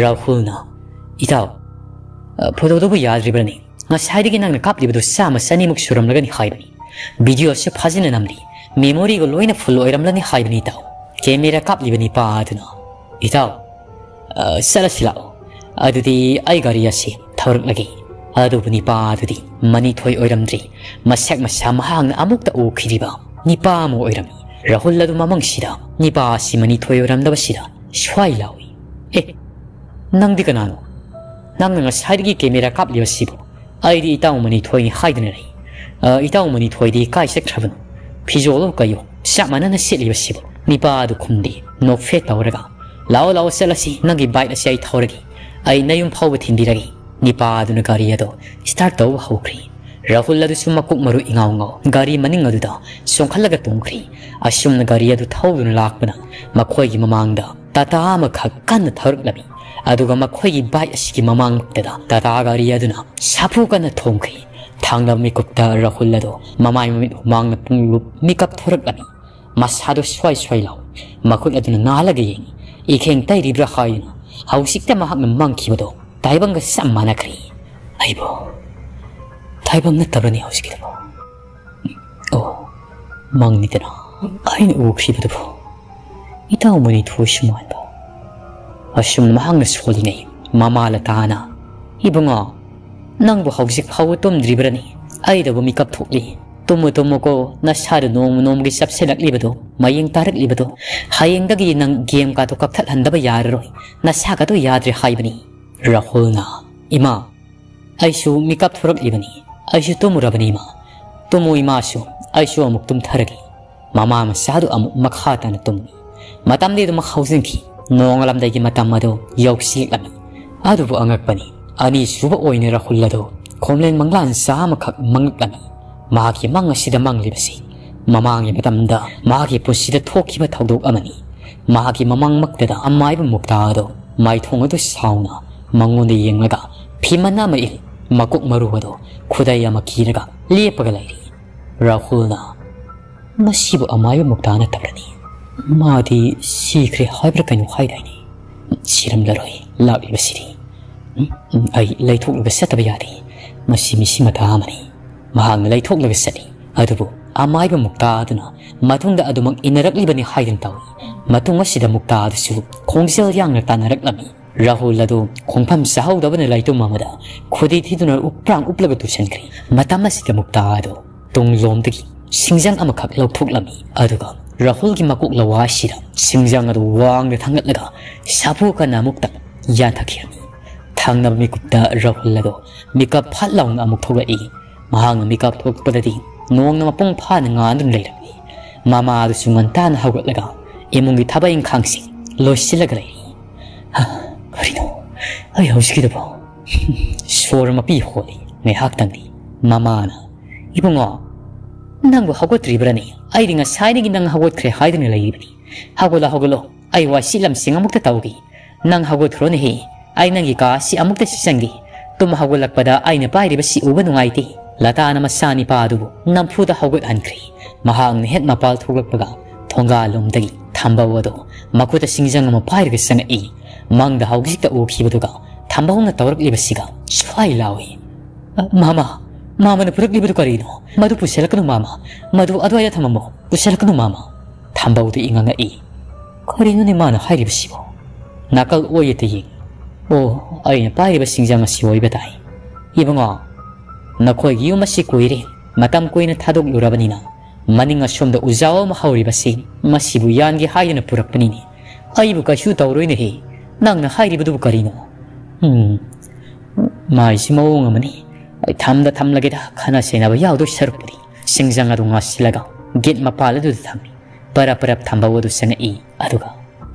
ꯔꯥꯍꯨꯜꯅ, "ꯏꯇꯥꯎ, ꯑ, ꯐꯣꯇꯣꯗꯨꯕꯨ ꯌꯥꯗ꯭ꯔꯤꯕ꯭ꯔꯅꯦ? ꯉꯁꯥꯏꯗꯒꯤ ꯅꯪꯅ ꯀꯥꯞꯂꯤꯕꯗꯨ ꯆꯥꯝꯃ ꯆꯅꯤꯃꯨꯛ ꯁꯨꯔꯝꯂꯒꯅꯤ ꯍꯥꯏꯕꯅꯤ꯫ ꯚꯤꯗꯤꯑꯣꯁꯨ ꯐꯖꯅ ꯅꯝꯂꯤ꯫ ꯃꯦꯃꯣꯔꯤꯒ ꯂꯣꯏꯅ ꯐꯨꯜ ꯑꯣꯏꯔꯝꯂꯅꯤ ꯍꯥꯏꯕꯅꯤ ꯏꯇꯥꯎ꯫" ꯀꯦꯃꯦꯔꯥ ꯀꯥꯞꯂꯤꯕ ꯅꯤꯄꯥ ꯑꯗꯨꯅ, "ꯏꯇꯥꯎ, ꯑ, ꯆꯠꯂꯁꯤ ꯂꯥꯛꯑꯣ꯫ ꯑꯗꯨꯗꯤ ꯑꯩ ꯒꯥꯔꯤ ꯑꯁꯤ ꯊꯧꯔꯛꯂꯒꯦ꯫" ꯑꯗꯨꯕꯨ ꯅꯤꯄꯥ ꯑꯗꯨꯗꯤ ꯃꯅꯤꯊꯣꯏ ꯑꯣꯏꯔꯝꯗ꯭ꯔꯤ꯫ ꯃꯁꯛ ꯃꯁꯥ ꯃꯍꯥꯛꯅ ꯑꯃꯨꯛꯇ ꯎꯈꯤꯗ꯭ꯔꯤꯕ ꯅꯤꯄꯥ ꯑꯃ ꯑꯣꯏꯔꯝꯃꯤ꯫ ꯔꯥꯍꯨꯜ ꯑꯗꯨ ꯃꯃꯪꯁꯤꯗ ꯅꯤꯄꯥ ꯑꯁꯤ ꯃꯅꯤꯊꯣꯏ ꯑꯣꯏꯔꯝꯗꯕꯁꯤꯗ ꯁ꯭ꯋꯥꯏ ꯂꯥꯎꯏ, "ꯑꯦ, ꯅꯪꯗꯤ ꯀꯅꯥꯅꯣ? ꯅꯪꯅ ꯉꯁꯥꯏꯗꯒꯤ ꯀꯦꯃꯦꯔꯥ ꯀꯥꯞꯂꯤꯕꯁꯤꯕꯨ?" "ꯑꯩꯗꯤ ꯏꯇꯥꯎ ꯃꯅꯤꯊꯣꯏꯅꯤ ꯍꯥꯏꯗꯨꯅ ꯂꯩ꯫" "ꯑ, ꯏꯇꯥꯎ ꯃꯅꯤꯊꯣꯏꯗꯤ ꯀꯥꯏ ꯆꯠꯈ꯭ꯔꯕꯅꯣ? ꯐꯤꯖꯣꯜꯂꯣ ꯀꯩꯌꯣ ꯆꯞ ꯃꯥꯟꯅꯅ ꯁꯦꯠꯂꯤꯕꯁꯤꯕꯨ?" ꯅꯤꯄꯥ ꯑꯗꯨ ꯈꯨꯝꯗꯦ꯫ ꯅꯣꯛꯐꯦꯠ ꯇꯧꯔꯒ, "ꯂꯥꯛꯑꯣ, ꯂꯥꯛꯑꯣ, ꯆꯠꯂꯁꯤ꯫ ꯅꯪꯒꯤ ꯕꯥꯏꯛ ꯑꯁꯤ ꯑꯩ ꯊꯧꯔꯒꯦ꯫ ꯑꯩ ꯅꯌꯨꯝ ꯐꯥꯎꯕ ꯊꯤꯟꯕꯤꯔꯒꯦ꯫" ꯅꯤꯄꯥ ꯑꯗꯨꯅ ꯒꯥꯔꯤ ꯑꯗꯨ ꯁ꯭ꯇꯥꯔꯠ ꯇꯧꯕ ꯍꯧꯈ꯭ꯔꯤ꯫ ꯔꯥꯍꯨꯜ ꯑꯗꯨꯁꯨ ꯃꯀꯣꯛ ꯃꯔꯨ ꯏꯉꯥꯎ ꯉꯥꯎ ꯒꯥꯔꯤ ꯃꯅꯤꯡ ꯑꯗꯨꯗ ꯆꯣꯡꯈꯠꯂꯒ ꯇꯣꯡꯈ꯭ꯔꯤ꯫ ꯑꯁꯨꯝꯅ ꯒꯥꯔꯤ ꯑꯗꯨ ꯊꯧꯗꯨꯅ ꯂꯥꯛꯄꯅ ꯃꯈꯣꯏꯒꯤ ꯃꯃꯥꯡꯗ ꯇꯥꯇꯥ ꯑꯃꯈꯛ ꯀꯟꯅ ꯊꯧꯔꯛꯂꯝꯃꯤ꯫ ꯑꯗꯨꯒ ꯃꯈꯣꯏꯒꯤ ꯕꯥꯏꯛ ꯑꯁꯤꯒꯤ ꯃꯃꯥꯡꯗ ꯇꯥꯇꯥ ꯒꯥꯔꯤ ꯑꯗꯨꯅ ꯁꯥꯐꯨ ꯀꯟꯅ ꯊꯣꯝꯈꯤ꯫ ꯊꯥꯡꯂꯕ ꯃꯤꯀꯨꯞꯇ ꯔꯥꯍꯨꯜ ꯑꯗꯨ ꯃꯃꯥꯏ ꯃꯃꯤꯠ ꯍꯨꯃꯥꯡꯅ ꯄꯨꯡꯂꯨꯞ ꯃꯤꯀꯞ ꯊꯣꯔꯛꯂꯝꯃꯤ꯫ ꯃꯁꯥꯗꯨ ꯁ꯭ꯋꯥꯏ ꯁ꯭ꯋꯥꯏ ꯂꯥꯎꯏ꯫ ꯃꯈꯨꯠ ꯑꯗꯨꯅ ꯅꯥꯜꯂꯒ ꯌꯦꯡꯏ꯫ ꯏꯈꯦꯡ ꯇꯩꯔꯤꯕ꯭ꯔꯥ ꯍꯥꯏꯗꯨꯅ ꯍꯧꯖꯤꯛꯇ ꯃꯍꯥꯛꯅ ꯃꯪꯈꯤꯕꯗꯣ ꯇꯥꯏꯕꯪꯒ ꯆꯞ ꯃꯥꯟꯅꯈ꯭ꯔꯦ꯫ "ꯑꯩꯕꯨ ꯇꯥꯏꯕꯪ ꯅꯠꯇꯕ꯭ꯔꯅꯦ ꯍꯧꯖꯤꯛꯀꯤꯗꯨꯕꯨ? ꯑꯣ, ꯃꯪꯅꯤꯗꯅ ꯑꯩꯅ ꯎꯈ꯭ꯔꯤꯕꯗꯨꯕꯨ꯫ ꯏꯇꯥꯎ ꯃꯅꯤꯊꯣꯏꯁꯨ ꯃꯥꯟꯕ꯫" ꯑꯁꯨꯝ ꯃꯍꯥꯛꯅ ꯁꯣꯜꯂꯤꯉꯩ ꯃꯃꯥ ꯂꯇꯥꯅ, "ꯏꯕꯨꯡꯉꯣ, ꯅꯪꯕꯨ ꯍꯧꯖꯤꯛ ꯐꯥꯎꯕ ꯇꯨꯝꯗ꯭ꯔꯤꯕ꯭ꯔꯅꯦ? ꯑꯩꯗꯕꯨ ꯃꯤꯀꯞ ꯊꯣꯛꯂꯤ꯫ "ꯇꯨꯝꯃꯨ, ꯇꯨꯝꯃꯨꯀꯣ, ꯅꯁꯥꯗꯨ ꯅꯣꯡꯃ ꯅꯣꯡꯃꯒꯤ ꯆꯞꯁꯤꯜꯂꯛꯂꯤꯕꯗꯣ, ꯃꯌꯦꯡ ꯇꯥꯔꯛꯂꯤꯕꯗꯣ, ꯍꯌꯦꯡꯗꯒꯤ ꯅꯪ game ꯀꯥꯗꯣ ꯀꯛꯊꯠꯍꯟꯗꯕ ꯌꯥꯔꯔꯣꯏ, ꯅꯁꯥꯒꯗꯣ ꯌꯥꯗ꯭ꯔꯦ ꯍꯥꯏꯕꯅꯤ"꯫ ꯔꯥꯍꯨꯜꯅ, "ꯏꯃꯥ, ꯑꯩꯁꯨ ꯃꯤꯀꯞ ꯊꯣꯔꯛꯂꯤꯕꯅꯤ, ꯑꯩꯁꯨ ꯇꯨꯝꯃꯨꯔꯕꯅꯤ ꯏꯃꯥ"꯫ "ꯇꯨꯝꯃꯨ ꯏꯃꯥꯁꯨ, ꯑꯩꯁꯨ ꯑꯃꯨꯛ ꯇꯨꯝꯊꯔꯒꯦ"꯫ ꯃꯃꯥ ꯃꯆꯥꯗꯨ ꯑꯃꯨꯛ ꯃꯈꯥ ꯇꯥꯅ ꯇꯨꯝꯃꯤ꯫ ꯃꯇꯝꯗꯤ ꯑꯗꯨꯃꯛ ꯍꯧꯖꯤꯟꯈꯤ꯫ ꯅꯣꯡꯉꯥꯜꯂꯝꯗꯥꯏꯒꯤ ꯃꯇꯝ ꯑꯗꯨ ꯌꯧꯁꯤꯜꯂꯛꯂꯝꯃꯤ꯫ ꯑꯗꯨꯕꯨ ꯑꯉꯛꯄꯅꯤ, ꯑꯅꯤꯁꯨꯕ ꯑꯣꯏꯅ ꯔꯥꯍꯨꯜ ꯑꯗꯨ ꯈꯣꯝꯂꯦꯟ ꯃꯪꯂꯥꯟ ꯆꯥ ꯑꯃꯈꯛ ꯃꯪꯂꯛꯂꯝꯃꯤ꯫ ꯃꯍꯥꯛꯀꯤ ꯃꯪ ꯑꯁꯤꯗ ꯃꯪꯂꯤꯕꯁꯤ ꯃꯃꯥꯡꯒꯤ ꯃꯇꯝꯗ ꯃꯍꯥꯛꯀꯤ ꯄꯨꯟꯁꯤꯗ ꯊꯣꯛꯈꯤꯕ ꯊꯧꯗꯣꯛ ꯑꯃꯅꯤ꯫ ꯃꯍꯥꯛꯀꯤ ꯃꯃꯥꯡꯃꯛꯇꯗ ꯑꯃꯥꯏꯕ ꯃꯨꯛꯇꯥ ꯑꯗꯨ ꯃꯥꯏꯊꯣꯡ ꯑꯗꯨ ꯁꯥꯎꯅ ꯃꯉꯣꯟꯗ ꯌꯦꯡꯂꯒ ꯐꯤꯃꯟ ꯑꯃ ꯏꯜ, ꯃꯀꯣꯛ ꯃꯔꯨ ꯑꯗꯨ ꯈꯨꯗꯩ ꯑꯃ ꯀꯤꯔꯒ ꯂꯦꯞꯄꯒ ꯂꯩꯔꯤ꯫ ꯔꯥꯍꯨꯜꯅ, "ꯃꯁꯤꯕꯨ ꯑꯃꯥꯏꯕ ꯃꯨꯛꯇꯥ ꯅꯠꯇꯕ꯭ꯔꯅꯤ? ꯃꯥꯗꯤ ꯁꯤꯈ꯭ꯔꯦ ꯍꯥꯏꯕ꯭ꯔꯥ ꯀꯩꯅꯣ ꯍꯥꯏꯗꯥꯏꯅꯦ? ꯁꯤꯔꯝꯂꯔꯣꯏ, ꯂꯥꯛꯂꯤꯕꯁꯤꯗꯤ꯫ ꯎꯝ, ꯎꯝ, ꯑꯩ ꯂꯩꯊꯣꯛꯂꯒ ꯆꯠꯇꯕ ꯌꯥꯗꯦ꯫ ꯃꯁꯤ ꯃꯤꯁꯤ ꯃꯇꯥ ꯑꯃꯅꯤ"꯫ ꯃꯍꯥꯛꯅ ꯂꯩꯊꯣꯛꯂꯒ ꯆꯠꯂꯤ꯫ ꯑꯗꯨꯕꯨ ꯑꯃꯥꯏꯕ ꯃꯨꯛꯇꯥ ꯑꯗꯨꯅ ꯃꯇꯨꯡꯗ ꯑꯗꯨꯃꯛ ꯏꯟꯅꯔꯛꯂꯤꯕꯅꯤ ꯍꯥꯏꯗꯨꯅ ꯇꯧꯏ꯫ ꯃꯇꯨꯡ ꯑꯁꯤꯗ ꯃꯨꯛꯇꯥ ꯑꯗꯨꯁꯨ ꯈꯣꯡꯖꯦꯜ ꯌꯥꯡꯅ ꯇꯥꯟꯅꯔꯛꯂꯝꯃꯤ꯫ ꯔꯥꯍꯨꯜ ꯑꯗꯨ ꯈꯣꯡꯐꯝ ꯆꯥꯍꯧꯗꯕꯅ ꯂꯩꯇꯨꯝ ꯑꯃꯗ ꯈꯨꯗꯤ ꯊꯤꯗꯨꯅ ꯎꯞꯄ꯭ꯔꯥꯡ ꯎꯞꯂꯒ ꯇꯨꯁꯟꯈ꯭ꯔꯦ꯫ ꯃꯇꯝ ꯑꯁꯤꯗ ꯃꯨꯛꯇꯥ ꯑꯗꯨ ꯇꯨꯡꯂꯣꯝꯗꯒꯤ ꯁꯤꯡꯖꯪ ꯑꯃꯈꯛ ꯂꯧꯊꯣꯛꯂꯝꯃꯤ꯫ ꯑꯗꯨꯒ ꯔꯥꯍꯨꯜꯒꯤ ꯃꯀꯣꯛ ꯂꯋꯥꯏꯁꯤꯗ ꯁꯤꯡꯖꯪ ꯑꯗꯨ ꯋꯥꯡꯅ ꯊꯥꯡꯒꯠꯂꯒ ꯁꯥꯐꯨ ꯀꯟꯅ ꯑꯃꯨꯛꯇ ꯌꯥꯟꯊꯈꯤꯔꯝꯃꯤ꯫ ꯊꯪꯅꯕ ꯃꯤꯀꯨꯞꯇ ꯔꯥꯍꯨꯜ ꯑꯗꯨ ꯃꯤꯀꯞ ꯐꯠ ꯂꯥꯎꯅ ꯑꯃꯨꯛ ꯊꯣꯛꯂꯛꯏ꯫ ꯃꯍꯥꯛꯅ ꯃꯤꯀꯞ ꯊꯣꯛꯂꯛꯄꯗꯗꯤ ꯅꯣꯡꯅ ꯃꯄꯨꯡ ꯐꯥꯅ ꯉꯥꯟꯗꯨꯅ ꯂꯩꯔꯝꯃꯤ꯫ ꯃꯃꯥ ꯑꯗꯨꯁꯨ ꯉꯟꯇꯥꯅ ꯍꯧꯒꯠꯂꯒ ꯏꯃꯨꯡꯒꯤ ꯊꯕꯛ ꯏꯪꯈꯥꯡꯁꯤꯡ ꯂꯣꯏꯁꯤꯜꯂꯒ ꯂꯩꯔꯤ꯫ "ꯍꯥ, ꯀꯔꯤꯅꯣ? ꯑꯩ ꯍꯧꯖꯤꯛꯀꯤꯗꯨꯕꯣ?" ꯁꯣꯔ ꯃꯄꯤ ꯍꯣꯜꯂꯤ ꯉꯥꯏꯍꯥꯛꯇꯪꯗꯤ꯫ ꯃꯃꯥꯅ, "ꯏꯕꯨꯡꯉꯣ, ꯅꯪꯕꯨ ꯍꯧꯒꯠꯇ꯭ꯔꯤꯕ꯭ꯔꯅꯦ? ꯑꯩꯗꯤ ꯉꯁꯥꯏꯗꯒꯤ ꯅꯪ ꯍꯧꯒꯠꯈ꯭ꯔꯦ ꯍꯥꯏꯗꯨꯅ ꯂꯩꯔꯤꯕꯅꯤ꯫ ꯍꯧꯒꯠꯂꯣ, ꯍꯧꯒꯠꯂꯣ, ꯑꯩ ꯋꯥꯏ ꯁꯤꯠꯂꯝꯁꯤꯡ ꯑꯃꯨꯛꯇ ꯇꯧꯒꯦ꯫ ꯅꯪ ꯍꯧꯒꯠꯈ꯭ꯔꯣꯅꯦꯍꯦ, ꯑꯩ ꯅꯪꯒꯤ ꯀꯥ ꯑꯁꯤ ꯑꯃꯨꯛꯇ ꯁꯤꯠꯆꯟꯒꯦ꯫ ꯇꯨꯝ ꯍꯧꯒꯠꯂꯛꯄꯗ ꯑꯩꯅ ꯄꯥꯏꯔꯤꯕꯁꯤ ꯎꯕ ꯅꯨꯡꯉꯥꯏꯇꯦ"꯫ ꯂꯇꯥꯅ ꯃꯆꯥꯅꯤꯄꯥ ꯑꯗꯨꯕꯨ ꯅꯝꯐꯨꯗ ꯍꯧꯒꯠꯍꯟꯈ꯭ꯔꯦ꯫ ꯃꯍꯥꯛꯅ ꯍꯦꯛ ꯃꯄꯥꯜ ꯊꯣꯛꯂꯛꯄꯒ ꯊꯣꯡꯒꯥꯜꯂꯣꯝꯗꯒꯤ ꯊꯝꯕꯧ ꯑꯗꯨ ꯃꯈꯨꯠꯇ ꯁꯤꯡꯖꯪ ꯑꯃ ꯄꯥꯏꯔꯒ ꯆꯪꯉꯛꯏ꯫ ꯃꯪꯗ ꯍꯧꯖꯤꯛꯇ ꯎꯈꯤꯕꯗꯨꯒ ꯊꯝꯕꯧꯅ ꯇꯧꯔꯛꯂꯤꯕꯁꯤꯒ ꯁ꯭ꯋꯥꯏ ꯂꯥꯎꯏ꯫ "ꯑ, ꯃꯥꯃ, ꯃꯥꯃꯅ ꯄꯨꯔꯛꯂꯤꯕꯗꯨ ꯀꯔꯤꯅꯣ? ꯃꯗꯨ ꯄꯨꯁꯤꯜꯂꯛꯀꯅꯨ ꯃꯥꯃ, ꯃꯗꯨ ꯑꯗꯨꯋꯥꯏꯗ ꯊꯝꯃꯝꯃꯣ, ꯄꯨꯁꯤꯜꯂꯛꯀꯅꯨ ꯃꯥꯃ"꯫ ꯊꯝꯕꯧꯗꯨ ꯏꯉꯛ ꯉꯛꯏ꯫ "ꯀꯔꯤꯅꯣꯅꯦ ꯃꯥꯅ ꯍꯥꯏꯔꯤꯕꯁꯤꯕꯣ?" ꯅꯥꯀꯜ ꯑꯣꯏ ꯌꯦꯠꯇ ꯌꯦꯡ꯫ "ꯑꯣ, ꯑꯩꯅ ꯄꯥꯏꯔꯤꯕ ꯁꯤꯡꯖꯪ ꯑꯁꯤ ꯑꯣꯏꯕ ꯇꯥꯏ꯫ ꯏꯕꯨꯡꯉꯣ, ꯅꯈꯣꯏꯒꯤ ꯌꯨꯝ ꯑꯁꯤ ꯀꯨꯏꯔꯦ ꯃꯇꯝ ꯀꯨꯏꯅ ꯊꯥꯗꯣꯛꯂꯨꯔꯕꯅꯤꯅ, ꯃꯅꯤꯡ ꯑꯁꯣꯝꯗ ꯎꯖꯥꯎ ꯑꯃ ꯍꯧꯔꯤꯕꯁꯤ ꯃꯁꯤꯕꯨ ꯌꯥꯟꯒꯦ ꯍꯥꯏꯗꯨꯅ ꯄꯨꯔꯛꯄꯅꯤꯅꯦ꯫ ꯑꯩꯕꯨ ꯀꯩꯁꯨ ꯇꯧꯔꯣꯏꯅꯦꯍꯦ꯫ ꯅꯪꯅ ꯍꯥꯏꯔꯤꯕꯗꯨꯕꯨ ꯀꯔꯤꯅꯣ? ꯎꯝ, ꯃꯥꯏꯁꯤ ꯃꯑꯣꯡ ꯑꯃꯅꯤ꯫ ꯑꯩ ꯊꯝꯗ ꯊꯝꯂꯒꯦꯗ, ꯈꯠꯅ ꯆꯩꯅꯕ ꯌꯥꯎꯗꯣꯏ ꯁꯔꯨꯛꯄꯨꯗꯤ꯫ ꯁꯤꯡꯖꯪ ꯑꯗꯨ ꯉꯥꯁꯤꯜꯂꯒ ꯒꯦꯠ ꯃꯄꯥꯜ ꯑꯗꯨꯗ ꯊꯝꯃꯤ꯫ ꯄꯔꯞ ꯄꯔꯞ ꯊꯝꯕꯧ ꯑꯗꯨ ꯆꯪꯉꯛꯏ꯫ ꯑꯗꯨꯒ,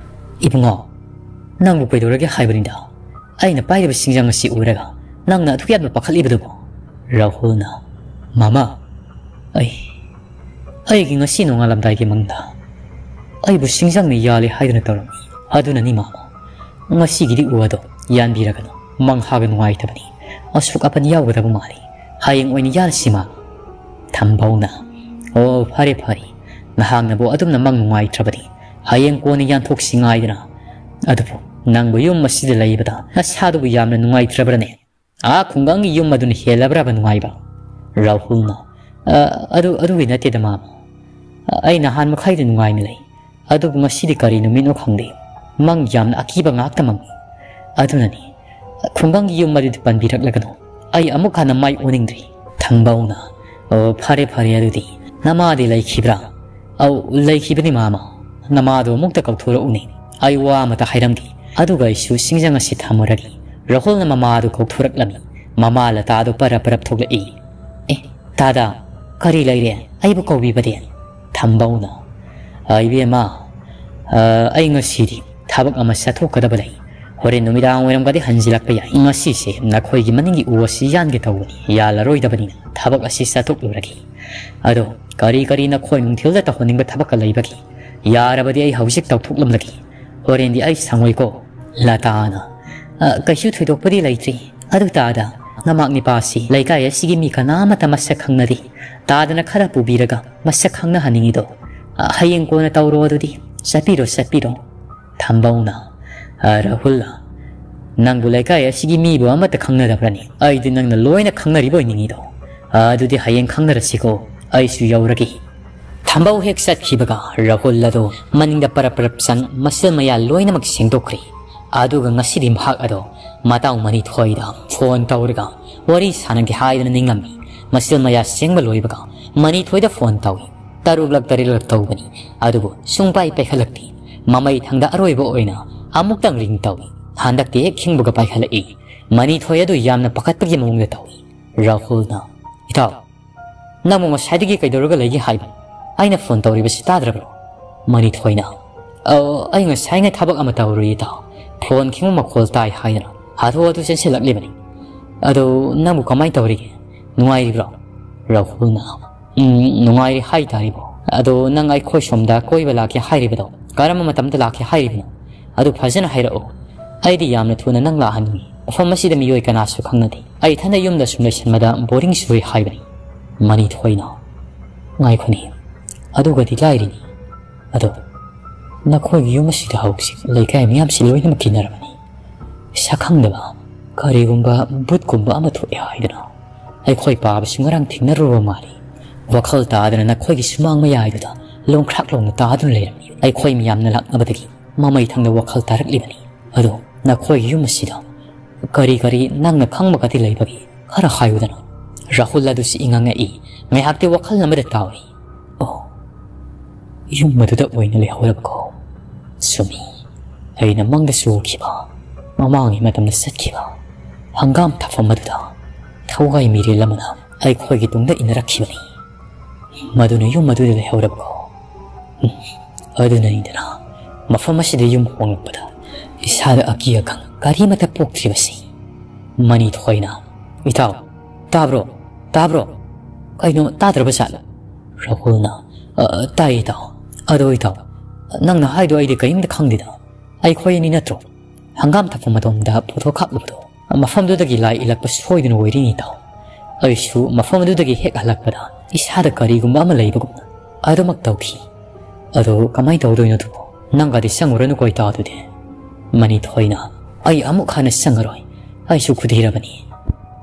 "ꯏꯕꯨꯡꯉꯣ, ꯅꯪꯕꯨ ꯀꯩꯗꯧꯔꯒꯦ ꯍꯥꯏꯕꯅꯤꯗ? ꯑꯩꯅ ꯄꯥꯏꯔꯤꯕ ꯁꯤꯡꯖꯪ ꯑꯁꯤ ꯎꯔꯒ ꯅꯪꯅ ꯑꯗꯨꯛ ꯌꯥꯝꯅ ꯄꯥꯈꯠꯂꯤꯕꯗꯨꯕꯨ?" ꯔꯥꯍꯨꯜꯅ, "ꯃꯃꯥ, ꯑꯩ, ꯑꯩꯒꯤ ꯉꯁꯤ ꯅꯣꯡꯉꯥꯜꯂꯝꯗꯥꯏꯒꯤ ꯃꯪꯗ ꯑꯩꯕꯨ ꯁꯤꯡꯖꯪꯅ ꯌꯥꯜꯂꯦ ꯍꯥꯏꯗꯨꯅ ꯇꯧꯔꯝꯃꯤ꯫ ꯑꯗꯨꯅꯅꯤ ꯃꯃꯥ, ꯉꯁꯤꯒꯤꯗꯤ ꯎ ꯑꯗꯣ ꯌꯥꯟꯕꯤꯔꯒꯅꯨ꯫ ꯃꯪꯍꯥꯒ ꯅꯨꯡꯉꯥꯏꯇꯕꯅꯤ꯫ ꯑꯁꯣꯛ ꯑꯄꯟ ꯌꯥꯎꯒꯗꯕ ꯃꯥꯜꯂꯤ꯫ ꯍꯌꯦꯡ ꯑꯣꯏꯅ ꯌꯥꯜꯂꯁꯤ ꯃꯃꯥ꯫" ꯊꯝꯕꯧꯅ, "ꯑꯣ, ꯐꯔꯦ ꯐꯔꯦ, ꯅꯍꯥꯛꯅꯕꯨ ꯑꯗꯨꯝꯅ ꯃꯪ ꯅꯨꯡꯉꯥꯏꯇ꯭ꯔꯕꯗꯤ ꯍꯌꯦꯡ ꯀꯣꯟꯅ ꯌꯥꯟꯊꯣꯛꯁꯤ ꯉꯥꯏꯗꯅ꯫ ꯑꯗꯨꯕꯨ ꯅꯪꯕꯨ ꯌꯨꯝ ꯑꯁꯤꯗ ꯂꯩꯕꯗ ꯅꯁꯥꯗꯨꯕꯨ ꯌꯥꯝꯅ ꯅꯨꯡꯉꯥꯏꯇ꯭ꯔꯕ꯭ꯔꯅꯦ? ꯑꯥ ꯈꯨꯡꯒꯪꯒꯤ ꯌꯨꯝ ꯑꯗꯨꯅ ꯍꯦꯜꯂꯕ꯭ꯔꯕ ꯅꯨꯡꯉꯥꯏꯕ?" ꯔꯥꯍꯨꯜꯅ, "ꯑ, ꯑꯗꯨ, ꯑꯗꯨꯒꯤ ꯅꯠꯇꯦꯗ ꯃꯥꯃ꯫ ꯑꯩ ꯅꯍꯥꯟ ꯃꯈꯩꯗꯤ ꯅꯨꯡꯉꯥꯏꯅ ꯂꯩ꯫ ꯑꯗꯨꯕꯨ ꯉꯁꯤꯗꯤ ꯀꯔꯤ ꯅꯨꯃꯤꯠꯅꯣ ꯈꯪꯗꯦ꯫ ꯃꯪ ꯌꯥꯝꯅ ꯑꯀꯤꯕ ꯉꯥꯛꯇ ꯃꯪꯉꯤ꯫ ꯑꯗꯨꯅꯅꯤ ꯈꯨꯡꯒꯪꯒꯤ ꯌꯨꯝ ꯑꯗꯨꯗꯤ ꯄꯟꯕꯤꯔꯛꯂꯒꯅꯨ꯫ ꯑꯩ ꯑꯃꯨꯛ ꯍꯟꯅ ꯃꯥꯏ ꯑꯣꯟꯅꯤꯡꯗ꯭ꯔꯤ꯫" ꯊꯝꯕꯧꯅ, "ꯑꯣ, ꯐꯔꯦ, ꯐꯔꯦ, ꯑꯗꯨꯗꯤ ꯅꯃꯥꯗꯤ ꯂꯩꯈꯤꯕ꯭ꯔꯥ?" "ꯑꯧ, ꯂꯩꯈꯤꯕꯅꯤ ꯃꯥꯃ꯫ ꯅꯃꯥꯗꯨ ꯑꯃꯨꯛꯇ ꯀꯧꯊꯣꯔꯛꯎꯅꯦ꯫ ꯑꯩ ꯋꯥ ꯑꯃꯇ ꯍꯥꯏꯔꯝꯒꯦ꯫" ꯑꯗꯨꯒ ꯑꯩꯁꯨ ꯁꯤꯡꯖꯪ ꯑꯁꯤ ꯊꯝꯃꯨꯔꯒꯦ꯫ ꯔꯥꯍꯨꯜꯅ ꯃꯃꯥꯗꯨ ꯀꯧꯊꯣꯔꯛꯂꯝꯃꯤ꯫ ꯃꯃꯥ ꯂꯇꯥꯗꯨ ꯄꯔꯞ ꯄꯔꯞ ꯊꯣꯛꯂꯛꯏ꯫ "ꯑꯦ, ꯇꯥꯗ, ꯀꯔꯤ ꯂꯩꯔꯦ? ꯑꯩꯕꯨ ꯀꯧꯕꯤꯕꯗꯤ?" ꯊꯝꯕꯧꯅ, "ꯑ, ꯏꯕꯦꯝꯃ, ꯑ, ꯑꯩ ꯉꯁꯤꯗꯤ ꯊꯕꯛ ꯑꯃ ꯆꯠꯊꯣꯛꯀꯗꯕ ꯂꯩ꯫ ꯍꯣꯔꯦꯟ ꯅꯨꯃꯤꯗꯥꯡ ꯋꯥꯏꯔꯝꯒꯗꯤ ꯍꯟꯖꯤꯜꯂꯛꯄ ꯌꯥꯏ꯫ ꯉꯁꯤꯁꯦ ꯅꯈꯣꯏꯒꯤ ꯃꯅꯤꯡꯒꯤ ꯎ ꯑꯁꯤ ꯌꯥꯟꯒꯦ ꯇꯧꯕꯅꯤ꯫ ꯌꯥꯜꯂꯔꯣꯏꯗꯕꯅꯤꯅ ꯊꯕꯛ ꯑꯁꯤ ꯆꯠꯊꯣꯛꯂꯨꯔꯒꯦ꯫ ꯑꯗꯣ ꯀꯔꯤ ꯀꯔꯤ ꯅꯈꯣꯏ ꯅꯨꯡꯊꯤꯜꯗ ꯇꯧꯍꯟꯅꯤꯡꯕ ꯊꯕꯛꯀ ꯂꯩꯕꯒꯦ? ꯌꯥꯔꯕꯗꯤ ꯑꯩ ꯍꯧꯖꯤꯛ ꯇꯧꯊꯣꯛꯂꯝꯂꯒꯦ꯫ ꯍꯣꯔꯦꯟꯗꯤ ꯑꯩ ꯁꯪꯉꯣꯏꯀꯣ꯫" ꯂꯇꯥꯅ, "ꯑ, ꯀꯩꯁꯨ ꯊꯣꯏꯗꯣꯛꯄꯗꯤ ꯂꯩꯇ꯭ꯔꯤ꯫ ꯑꯗꯨ ꯇꯥꯗ, ꯅꯃꯥꯛ ꯅꯤꯄꯥꯁꯤ ꯂꯩꯀꯥꯏ ꯑꯁꯤꯒꯤ ꯃꯤ ꯀꯅꯥꯃꯠꯇ ꯃꯁꯛ ꯈꯪꯅꯗꯦ꯫ ꯇꯥꯗꯅ ꯈꯔ ꯄꯨꯕꯤꯔꯒ ꯃꯁꯛ ꯈꯪꯅꯍꯟꯅꯤꯡꯉꯤꯗꯣ꯫ ꯑ, ꯍꯌꯦꯡ ꯀꯣꯟꯅ ꯇꯧꯔꯣ ꯑꯗꯨꯗꯤ꯫ ꯆꯠꯄꯤꯔꯣ, ꯆꯠꯄꯤꯔꯣ꯫" ꯊꯝꯕꯧꯅ, "ꯑ, ꯔꯥꯍꯨꯜ, ꯅꯪꯕꯨ ꯂꯩꯀꯥꯏ ꯑꯁꯤꯒꯤ ꯃꯤꯕꯨ ꯑꯃꯠꯇ ꯈꯪꯅꯗꯕ꯭ꯔꯅꯤ? ꯑꯩꯗꯤ ꯅꯪꯅ ꯂꯣꯏꯅ ꯈꯪꯅꯔꯤꯕ ꯑꯣꯏꯅꯤꯡꯉꯤꯗꯣ꯫ ꯑ, ꯑꯗꯨꯗꯤ ꯍꯌꯦꯡ ꯈꯪꯅꯔꯁꯤꯀꯣ, ꯑꯩꯁꯨ ꯌꯧꯔꯒꯦ꯫" ꯊꯝꯕꯧ ꯍꯦꯛ ꯆꯠꯈꯤꯕꯒ ꯔꯥꯍꯨꯜ ꯑꯗꯨ ꯃꯅꯤꯡꯗ ꯄꯔꯞ ꯄꯔꯞ ꯆꯪ, ꯃꯁꯤꯜ ꯃꯌꯥ ꯂꯣꯏꯅꯃꯛ ꯁꯦꯡꯗꯣꯛꯈ꯭ꯔꯦ꯫ ꯑꯗꯨꯒ ꯉꯁꯤꯗꯤ ꯃꯍꯥꯛ ꯑꯗꯣ ꯃꯇꯥꯎ ꯃꯅꯤꯊꯣꯏꯗ ꯐꯣꯟ ꯇꯧꯔꯒ ꯋꯥꯔꯤ ꯁꯥꯟꯅꯒꯦ ꯍꯥꯏꯗꯨꯅ ꯅꯤꯡꯉꯝꯃꯤ꯫ ꯃꯆꯤꯜ ꯃꯌꯥ ꯁꯦꯡꯕ ꯂꯣꯏꯕꯒ ꯃꯅꯤꯊꯣꯏꯗ ꯐꯣꯟ ꯇꯧꯏ꯫ ꯇꯔꯨꯛꯂꯛ ꯇꯔꯦꯠꯂꯛ ꯇꯧꯕꯅꯤ, ꯑꯗꯨꯕꯨ ꯁꯨꯡꯄꯥꯏ ꯄꯥꯏꯈꯠꯂꯛꯇꯦ꯫ ꯃꯃꯩ ꯊꯪꯗ ꯑꯔꯣꯏꯕ ꯑꯣꯏꯅ ꯑꯃꯨꯛꯇꯪ ꯔꯤꯡ ꯇꯧꯏ꯫ ꯍꯟꯗꯛꯇꯤ ꯍꯦꯛ ꯈꯤꯡꯕꯒ ꯄꯥꯏꯈꯠꯂꯛꯏ꯫ ꯃꯅꯤꯊꯣꯏ ꯑꯗꯨ ꯌꯥꯝꯅ ꯄꯥꯈꯠꯄꯒꯤ ꯃꯑꯣꯡꯗ ꯇꯧꯏ꯫ ꯔꯥꯍꯨꯜꯅ, "ꯏꯇꯥꯎ, ꯅꯪꯕꯨ ꯉꯁꯥꯏꯗꯒꯤ ꯀꯩꯗꯧꯔꯒ ꯂꯩꯒꯦ ꯍꯥꯏꯕꯅꯣ? ꯑꯩꯅ ꯐꯣꯟ ꯇꯧꯔꯤꯕꯁꯤ ꯇꯥꯗ꯭ꯔꯕ꯭ꯔꯣ?" ꯃꯅꯤꯊꯣꯏꯅ, "ꯑꯧ, ꯑꯩ ꯉꯁꯥꯏꯉꯩ ꯊꯕꯛ ꯑꯃ ꯇꯧꯔꯨꯏ ꯏꯇꯥꯎ꯫ ꯐꯣꯟ ꯈꯤꯡꯕ ꯃꯈꯣꯜ ꯇꯥꯏ ꯍꯥꯏꯗꯅ ꯍꯥꯊꯨ ꯍꯥꯊꯨ ꯆꯦꯟꯁꯤꯜꯂꯛꯂꯤꯕꯅꯤ꯫ ꯑꯗꯨ ꯅꯪꯕꯨ ꯀꯃꯥꯏꯅ ꯇꯧꯔꯤꯒꯦ? ꯅꯨꯡꯉꯥꯏꯔꯤꯕ꯭ꯔꯣ?" ꯔꯥꯍꯨꯜꯅ, "ꯎꯝ, ꯅꯨꯡꯉꯥꯏꯔꯤ ꯍꯥꯏꯇꯥꯔꯤꯕꯣ꯫ ꯑꯗꯣ ꯅꯪ ꯑꯩꯈꯣꯏ ꯁꯣꯝꯗ ꯀꯣꯏꯕ ꯂꯥꯛꯀꯦ ꯍꯥꯏꯔꯤꯕꯗꯣ ꯀꯔꯝꯕ ꯃꯇꯝꯗ ꯂꯥꯛꯀꯦ ꯍꯥꯏꯔꯤꯕꯅꯣ? ꯑꯗꯨ ꯐꯖꯅ ꯍꯥꯏꯔꯛꯑꯣ꯫ ꯑꯩꯗꯤ ꯌꯥꯝꯅ ꯊꯨꯅ ꯅꯪ ꯂꯥꯛꯍꯟꯅꯤꯡꯉꯤ꯫ ꯃꯐꯝ ꯑꯁꯤꯗ ꯃꯤꯑꯣꯏ ꯀꯅꯥꯁꯨ ꯈꯪꯅꯗꯦ꯫ ꯑꯩ ꯏꯊꯟꯗ ꯌꯨꯝꯗ ꯁꯨꯝ ꯂꯩꯁꯟꯕꯗ ꯕꯣꯔꯤꯡ ꯆꯨꯏ ꯍꯥꯏꯕꯅꯤ꯫" ꯃꯅꯤꯊꯣꯏꯅ, "ꯉꯥꯏꯈꯣꯅꯦ, ꯑꯗꯨꯒꯗꯤ ꯂꯥꯏꯔꯤꯅꯤ꯫ ꯑꯗꯣ ꯅꯈꯣꯏꯒꯤ ꯌꯨꯝ ꯑꯁꯤꯗ ꯍꯧꯖꯤꯛ ꯂꯩꯀꯥꯏ ꯃꯤꯌꯥꯝꯁꯤ ꯂꯣꯏꯅꯃꯛ ꯀꯤꯅꯔꯕꯅꯤ꯫ ꯁꯛꯈꯪꯗꯕ ꯀꯔꯤꯒꯨꯝꯕ ꯚꯨꯠꯀꯨꯝꯕ ꯑꯃ ꯊꯣꯛꯑꯦ ꯍꯥꯏꯗꯅ ꯑꯩꯈꯣꯏ ꯄꯥꯕꯁꯨ ꯉꯔꯥꯡ ꯊꯦꯡꯅꯔꯨꯔꯕ ꯃꯥꯜꯂꯤ꯫ ꯋꯥꯈꯜ ꯇꯥꯗꯅ ꯅꯈꯣꯏꯒꯤ ꯁꯨꯃꯥꯡ ꯃꯌꯥꯏꯗꯨꯗ ꯂꯣꯡꯈ꯭ꯔꯥꯛ ꯂꯣꯡꯅ ꯇꯥꯗꯨꯅ ꯂꯩꯔꯝꯃꯤ꯫ ꯑꯩꯈꯣꯏ ꯃꯤꯌꯥꯝꯅ ꯂꯥꯛꯅꯕꯗꯒꯤ ꯃꯃꯩ ꯊꯪꯗ ꯋꯥꯈꯜ ꯇꯥꯔꯛꯂꯤꯕꯅꯤ꯫ ꯑꯗꯣ ꯅꯈꯣꯏꯒꯤ ꯌꯨꯝ ꯑꯁꯤꯗ ꯀꯔꯤ ꯀꯔꯤ ꯅꯪꯅ ꯈꯪꯕꯒꯗꯤ ꯂꯩꯕꯒꯦ? ꯈꯔ ꯍꯥꯏꯌꯨꯗꯅ꯫" ꯔꯥꯍꯨꯜ ꯑꯗꯨꯁꯨ ꯏꯉꯥꯡ ꯉꯛꯏ꯫ ꯉꯥꯏꯍꯥꯛꯇꯤ ꯋꯥꯈꯜ ꯑꯃꯗ ꯇꯥꯎꯏ꯫ "ꯑꯣ, ꯌꯨꯝ ꯑꯗꯨꯗ ꯑꯣꯏꯅ ꯂꯩꯍꯧꯔꯕꯀꯣ꯫ ꯆꯨꯝꯃꯤ, ꯑꯩꯅ ꯃꯪꯗꯁꯨ ꯎꯈꯤꯕ, ꯃꯃꯥꯡꯒꯤ ꯃꯇꯝꯗ ꯆꯠꯈꯤꯕ ꯍꯪꯒꯥꯝ ꯊꯥꯐꯝ ꯑꯗꯨꯗ ꯊꯋꯥꯏ ꯃꯤꯔꯦꯜ ꯑꯃꯅ ꯑꯩꯈꯣꯏꯒꯤ ꯇꯨꯡꯗ ꯏꯟꯅꯔꯛꯈꯤꯕꯅꯤ꯫ ꯃꯗꯨꯅ ꯌꯨꯝ ꯑꯗꯨꯗ ꯂꯩꯍꯧꯔꯕꯀꯣ꯫ ꯎꯝ, ꯑꯗꯨꯅꯅꯤꯗꯅ ꯃꯐꯝ ꯑꯁꯤꯗ ꯌꯨꯝ ꯍꯣꯡꯂꯛꯄꯗ ꯏꯁꯥꯗ ꯑꯀꯤ ꯑꯈꯪ ꯀꯔꯤꯃꯠꯇ ꯄꯣꯛꯇ꯭ꯔꯤꯕꯁꯤ꯫" ꯃꯅꯤꯊꯣꯏꯅ, "ꯏꯇꯥꯎ, ꯇꯥꯕ꯭ꯔꯣ? ꯇꯥꯕ꯭ꯔꯣ? ꯀꯩꯅꯣ ꯇꯥꯗ꯭ꯔꯕ ꯖꯥꯠꯂꯣ?" ꯔꯥꯍꯨꯜꯅ, "ꯑ, ꯇꯥꯏ ꯏꯇꯥꯎ꯫ ꯑꯗꯣ ꯏꯇꯥꯎ, ꯅꯪꯅ ꯍꯥꯏꯗꯣ ꯑꯩꯗꯤ ꯀꯔꯤꯝꯇ ꯈꯪꯗꯦꯗ꯫ ꯑꯩꯈꯣꯏ ꯑꯅꯤ ꯅꯠꯇ꯭ꯔꯣ ꯍꯪꯒꯥꯝ ꯊꯥꯐꯝ ꯑꯗꯣꯝꯗ ꯄꯣꯠꯊꯣꯛ ꯈꯥꯛꯂꯨꯕꯗꯣ? ꯃꯐꯝꯗꯨꯗꯒꯤ ꯂꯥꯏ ꯏꯜꯂꯛꯄ ꯁꯣꯏꯗꯅ ꯑꯣꯏꯔꯤꯅꯤ ꯏꯇꯥꯎ꯫ ꯑꯩꯁꯨ ꯃꯐꯝ ꯑꯗꯨꯗꯒꯤ ꯍꯦꯛ ꯍꯜꯂꯛꯄꯗ ꯏꯁꯥꯗ ꯀꯔꯤꯒꯨꯝꯕ ꯑꯃ ꯂꯩꯕꯒꯨꯝꯅ ꯑꯗꯨꯃꯛ ꯇꯧꯈꯤ꯫ ꯑꯗꯣ ꯀꯃꯥꯏꯅ ꯇꯧꯗꯣꯏꯅꯣ ꯑꯗꯨꯕꯣ? ꯅꯪꯒꯗꯤ ꯆꯪꯉꯨꯔꯅꯨꯀꯣ ꯏꯇꯥꯎ ꯑꯗꯨꯗꯤ꯫" ꯃꯅꯤꯊꯣꯏꯅ, "ꯑꯩ ꯑꯃꯨꯛ ꯍꯟꯅ ꯆꯪꯉꯔꯣꯏ꯫ ꯑꯩꯁꯨ ꯈꯨꯗꯤꯔꯕꯅꯤ꯫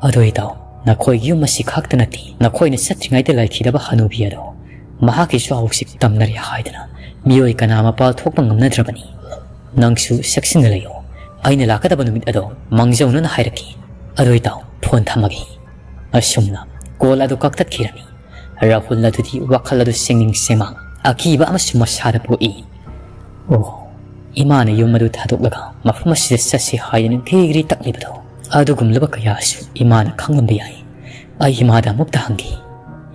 ꯑꯗꯣ ꯏꯇꯥꯎ, ꯅꯈꯣꯏꯒꯤ ꯌꯨꯝ ꯑꯁꯤ ꯈꯛꯇ ꯅꯠꯇꯦ, ꯅꯈꯣꯏꯅ ꯆꯠꯇ꯭ꯔꯤꯉꯩꯗ ꯂꯩꯈꯤꯗꯕ ꯍꯅꯨꯕꯤ ꯑꯗꯣ, ꯃꯍꯥꯛꯀꯤꯁꯨ ꯍꯧꯖꯤꯛ ꯇꯝꯅꯔꯦ ꯍꯥꯏꯗꯅ ꯃꯤꯑꯣꯏ ꯀꯅꯥ ꯃꯄꯥꯜ ꯊꯣꯛꯄ ꯉꯝꯅꯗ꯭ꯔꯕꯅꯤ꯫ ꯅꯪꯁꯨ ꯆꯦꯛꯁꯤꯟꯅ ꯂꯩꯌꯣ꯫ ꯑꯩꯅ ꯂꯥꯛꯀꯗꯕ ꯅꯨꯃꯤꯠ ꯑꯗꯣ ꯃꯥꯡꯖꯧꯅꯅ ꯍꯥꯏꯔꯛꯀꯦ꯫ ꯑꯗꯣ ꯏꯇꯥꯎ, ꯐꯣꯟ ꯊꯝꯃꯒꯦ꯫" ꯑꯁꯨꯝꯅ ꯀꯣꯜ ꯑꯗꯨ ꯀꯛꯊꯠꯈꯤꯔꯝꯃꯤ꯫ ꯔꯥꯍꯨꯜ ꯑꯗꯨꯗꯤ ꯋꯥꯈꯜ ꯑꯗꯨ ꯁꯦꯡꯅꯤꯡ ꯁꯦꯡꯃꯥꯡ ꯑꯀꯤꯕ ꯑꯃꯁꯨ ꯃꯁꯥꯗ ꯄꯣꯛꯏ꯫ ꯑꯣ, ꯏꯃꯥꯅ ꯌꯨꯝ ꯑꯗꯨ ꯊꯥꯗꯣꯛꯂꯒ ꯃꯐꯝ ꯑꯁꯤꯗ ꯆꯠꯁꯤ ꯍꯥꯏꯗꯨꯅ ꯒ꯭ꯔꯤ ꯒ꯭ꯔꯤ ꯇꯛꯂꯤꯕꯗꯣ, ꯑꯗꯨꯒꯨꯝꯂꯕ ꯀꯌꯥꯁꯨ ꯏꯃꯥꯅ ꯈꯪꯂꯝꯕ ꯌꯥꯏ꯫ ꯑꯩ ꯏꯃꯥꯗ ꯑꯃꯨꯛꯇ ꯍꯪꯈꯤ,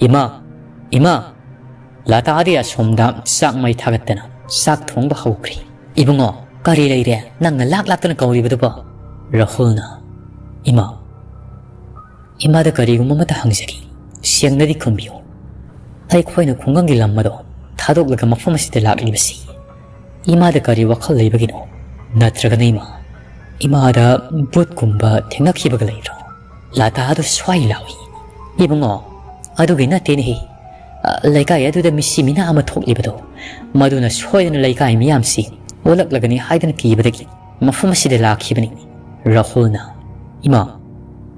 "ꯏꯃꯥ, ꯏꯃꯥ!" ꯂꯇꯥꯗꯤ ꯑꯁꯣꯝꯗ ꯆꯥꯛ ꯃꯩ ꯊꯥꯒꯠꯇꯅ ꯆꯥꯛ ꯊꯣꯡꯕ ꯍꯧꯈ꯭ꯔꯤ꯫ "ꯏꯕꯨꯡꯉꯣ, ꯀꯔꯤ ꯂꯩꯔꯦ? ꯅꯪꯅ ꯂꯥꯛ ꯂꯥꯛꯇꯅ ꯀꯧꯔꯤꯕꯗꯨꯕꯣ?" ꯔꯥꯍꯨꯜꯅ, "ꯏꯃꯥ, ꯏꯃꯥꯗ ꯀꯔꯤꯒꯨꯝꯕ ꯑꯃꯇ ꯍꯪꯖꯒꯦ꯫ ꯁꯦꯡꯅꯗꯤ ꯈꯨꯝꯕꯤꯌꯨ꯫ ꯑꯩꯈꯣꯏꯅ ꯈꯨꯡꯒꯪꯒꯤ ꯂꯝ ꯑꯗꯣ ꯊꯥꯗꯣꯛꯂꯒ ꯃꯐꯝ ꯑꯁꯤꯗ ꯂꯥꯛꯂꯤꯕꯁꯤ ꯏꯃꯥꯗ ꯀꯔꯤ ꯋꯥꯈꯜ ꯂꯩꯕꯒꯤꯅꯣ? ꯅꯠꯇ꯭ꯔꯒꯅ ꯏꯃꯥ, ꯏꯃꯥꯗ ꯚꯨꯠꯀꯨꯝꯕ ꯊꯦꯡꯅꯈꯤꯕꯒ ꯂꯩꯕ꯭ꯔꯣ?" ꯂꯇꯥꯗꯨ ꯁ꯭ꯋꯥꯏ ꯂꯥꯎꯏ꯫ "ꯏꯕꯨꯡꯉꯣ, ꯑꯗꯨꯒꯤ ꯅꯠꯇꯦꯅꯦꯍꯦ꯫ ꯑ, ꯂꯩꯀꯥꯏ ꯑꯗꯨꯗ ꯃꯤꯁꯤ ꯃꯤꯅꯥ ꯑꯃ ꯊꯣꯛꯂꯤꯕꯗꯣ, ꯃꯗꯨꯅ ꯁꯣꯏꯗꯅ ꯂꯩꯀꯥꯏ ꯃꯤꯌꯥꯝꯁꯤ ꯑꯣꯜꯂꯛꯂꯒꯅꯤ ꯍꯥꯏꯗꯅ ꯀꯤꯕꯗꯒꯤ ꯃꯐꯝ ꯑꯁꯤꯗ ꯂꯥꯛꯈꯤꯕꯅꯤ꯫" ꯔꯥꯍꯨꯜꯅ, "ꯏꯃꯥ,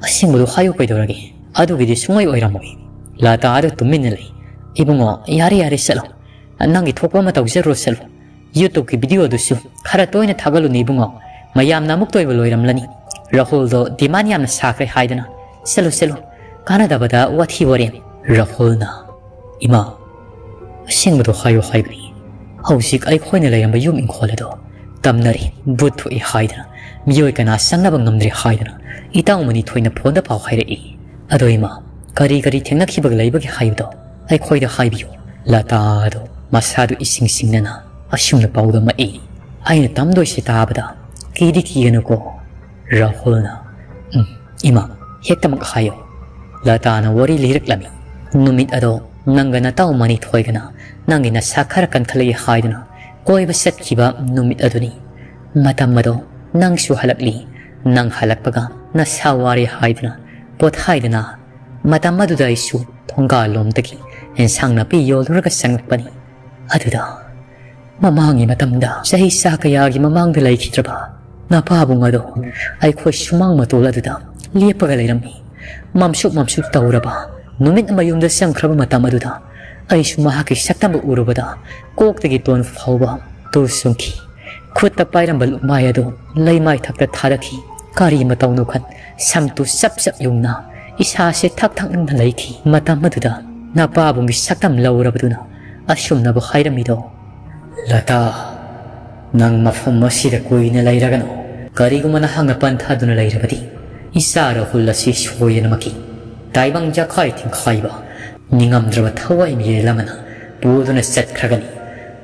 ꯑꯁꯦꯡꯕꯗꯨ ꯍꯥꯏꯌꯨ ꯀꯩꯗꯧꯔꯒꯦ? ꯑꯗꯨꯒꯤꯗꯤ ꯁꯨꯡꯑꯣꯏ ꯑꯣꯏꯔꯝꯃꯣꯏ꯫" ꯂꯇꯥꯗꯨ ꯇꯨꯃꯤꯟꯅ ꯂꯩ꯫ "ꯏꯕꯨꯡꯉꯣ, ꯌꯥꯔꯦ ꯌꯥꯔꯦ, ꯆꯠꯂꯣ꯫ ꯅꯪꯒꯤ ꯊꯣꯛꯄ ꯑꯃ ꯇꯧꯖꯔꯨꯔꯣ, ꯆꯠꯂꯣ꯫ YouTubeꯀꯤ video ꯑꯗꯨꯁꯨ ꯈꯔ ꯇꯣꯏꯅ ꯊꯥꯒꯠꯂꯨꯅꯦ ꯏꯕꯨꯡꯉꯣ꯫ ꯃꯌꯥꯝꯅ ꯑꯃꯨꯛꯇ ꯑꯣꯏꯕ ꯂꯣꯏꯔꯝꯂꯅꯤ꯫ ꯔꯥꯍꯨꯜꯗꯣ demand ꯌꯥꯝꯅ ꯁꯥꯈ꯭ꯔꯦ ꯍꯥꯏꯗꯅ꯫ ꯆꯠꯂꯨ, ꯆꯠꯂꯨ꯫ ꯀꯥꯟꯅꯗꯕꯗ ꯋꯥꯊꯤ ꯋꯥꯔꯦꯝ꯫" ꯔꯥꯍꯨꯜꯅ, "ꯏꯃꯥ, ꯑꯁꯦꯡꯕꯗꯣ ꯍꯥꯏꯌꯣ ꯍꯥꯏꯕꯅꯤ꯫ ꯍꯧꯖꯤꯛ ꯑꯩꯈꯣꯏꯅ ꯂꯩꯔꯝꯕ ꯌꯨꯝ ꯏꯪꯈꯣꯜ ꯑꯗꯣ ꯇꯝꯅꯔꯤ, ꯚꯨꯠ ꯊꯣꯛꯏ ꯍꯥꯏꯗꯅ, ꯃꯤꯑꯣꯏ ꯀꯅꯥ ꯆꯪꯅꯕ ꯉꯝꯗ꯭ꯔꯦ ꯍꯥꯏꯗꯅ ꯏꯇꯥꯎ ꯃꯅꯤꯊꯣꯏꯅ phoneꯗ ꯄꯥꯎ ꯍꯥꯏꯔꯛꯏ꯫ ꯑꯗꯣ ꯏꯃꯥ, ꯀꯔꯤ ꯀꯔꯤ ꯊꯦꯡꯅꯈꯤꯕꯒ ꯂꯩꯕꯒꯦ ꯍꯥꯏꯕꯗꯣ ꯑꯩꯈꯣꯏꯗ ꯍꯥꯏꯕꯤꯌꯨ꯫" ꯂꯇꯥꯗꯣ ꯃꯁꯥꯗꯨ ꯏꯁꯤꯡ ꯁꯤꯡꯅꯅ ꯑꯁꯨꯝꯅ ꯄꯥꯎꯗꯝꯃꯛꯏ꯫ "ꯑꯩꯅ ꯇꯝꯗꯣꯏꯁꯦ ꯇꯥꯕꯗ ꯀꯤꯗꯤ ꯀꯤꯒꯅꯨꯀꯣ꯫" ꯔꯥꯍꯨꯜꯅ, "ꯎꯝ, ꯏꯃꯥ, ꯍꯦꯛꯇꯃꯛ ꯍꯥꯏꯌꯣ꯫" ꯂꯇꯥꯅ ꯋꯥꯔꯤ ꯂꯤꯔꯛꯂꯝꯃꯤ꯫ "ꯅꯨꯃꯤꯠ ꯑꯗꯣ ꯅꯪꯒ ꯅꯇꯥꯎ ꯃꯅꯤꯊꯣꯏꯒꯅ ꯅꯪꯒꯤ ꯅꯁꯥ ꯈꯔ ꯀꯟꯈꯠꯂꯛꯏ ꯍꯥꯏꯗꯨꯅ ꯀꯣꯏꯕ ꯆꯠꯈꯤꯕ ꯅꯨꯃꯤꯠ ꯑꯗꯨꯅꯤ꯫ ꯃꯇꯝ ꯑꯗꯣ ꯅꯪꯁꯨ ꯍꯜꯂꯛꯂꯤ꯫ ꯅꯪ ꯍꯜꯂꯛꯄꯒ ꯅꯁꯥ ꯋꯥꯔꯦ ꯍꯥꯏꯗꯨꯅ ꯄꯣꯊꯥꯏꯗꯅ꯫ ꯃꯇꯝ ꯑꯗꯨꯗ ꯑꯩꯁꯨ ꯊꯣꯡꯒꯥꯜꯂꯣꯝꯗꯒꯤ ꯑꯦꯟꯁꯥꯡ ꯅꯥꯄꯤ ꯌꯣꯜꯂꯨꯔꯒ ꯆꯪꯂꯛꯄꯅꯤ꯫ ꯑꯗꯨꯗ ꯃꯃꯥꯡꯒꯤ ꯃꯇꯝꯗ ꯆꯍꯤ ꯆꯥ ꯀꯌꯥꯒꯤ ꯃꯃꯥꯡꯗ ꯂꯩꯈꯤꯗ꯭ꯔꯕ ꯅꯄꯥꯕꯨꯡ ꯑꯗꯣ ꯑꯩꯈꯣꯏ ꯁꯨꯃꯥꯡ ꯃꯇꯣꯜ ꯑꯗꯨꯗ ꯂꯦꯞꯄꯒ ꯂꯩꯔꯝꯃꯤ꯫ ꯃꯝꯁꯨꯛ ꯃꯝꯁꯨꯛ ꯇꯧꯔꯕ ꯅꯨꯃꯤꯠ ꯑꯃ ꯌꯨꯝꯗ ꯆꯪꯈ꯭ꯔꯕ ꯃꯇꯝ ꯑꯗꯨꯗ ꯑꯩꯁꯨ ꯃꯍꯥꯛꯀꯤ ꯁꯛꯇꯝꯕꯨ ꯎꯔꯨꯕꯗ ꯀꯣꯛꯇꯒꯤ ꯇꯣꯟ ꯐꯥꯎꯕ ꯇꯨ ꯆꯨꯡꯈꯤ꯫ ꯈꯨꯠꯇ ꯄꯥꯏꯔꯝꯕ ꯂꯨꯛꯃꯥꯏ ꯑꯗꯨ ꯂꯩꯃꯥꯏ ꯊꯛꯇ ꯊꯥꯗꯈꯤ꯫ ꯀꯔꯤ ꯃꯇꯧꯅꯣ ꯈꯟ ꯁꯝꯇꯨ ꯆꯞ ꯆꯞ ꯌꯨꯡꯅ ꯏꯁꯥꯁꯦ ꯊꯛ ꯊꯛ ꯅꯤꯛꯅ ꯂꯩꯈꯤ꯫ ꯃꯇꯝ ꯑꯗꯨꯗ ꯅꯄꯥꯕꯨꯡꯒꯤ ꯁꯛꯇꯝ ꯂꯧꯔꯕꯗꯨꯅ ꯑꯁꯨꯝꯅꯕꯨ ꯍꯥꯏꯔꯝꯃꯤꯗꯣ, "ꯂꯇꯥ, ꯅꯪ ꯃꯐꯝ ꯑꯁꯤꯗ ꯀꯨꯏꯅ ꯂꯩꯔꯒꯅꯨ꯫ ꯀꯔꯤꯒꯨꯝꯕ ꯅꯍꯥꯛꯅ ꯄꯟꯊꯥꯗꯨꯅ ꯂꯩꯔꯕꯗꯤ, ꯏꯆꯥ ꯔꯥꯍꯨꯜ ꯑꯁꯤ ꯁꯣꯏꯗꯅꯃꯛꯀꯤ ꯇꯥꯏꯕꯪ ꯌꯥꯈꯥꯏ ꯊꯤꯡꯈꯥꯏꯕ ꯅꯤꯡꯉꯝꯗ꯭ꯔꯕ ꯊꯋꯥꯏ ꯃꯤꯔꯦꯜ ꯑꯃꯅ ꯄꯨꯗꯨꯅ ꯆꯠꯈ꯭ꯔꯒꯅꯤ꯫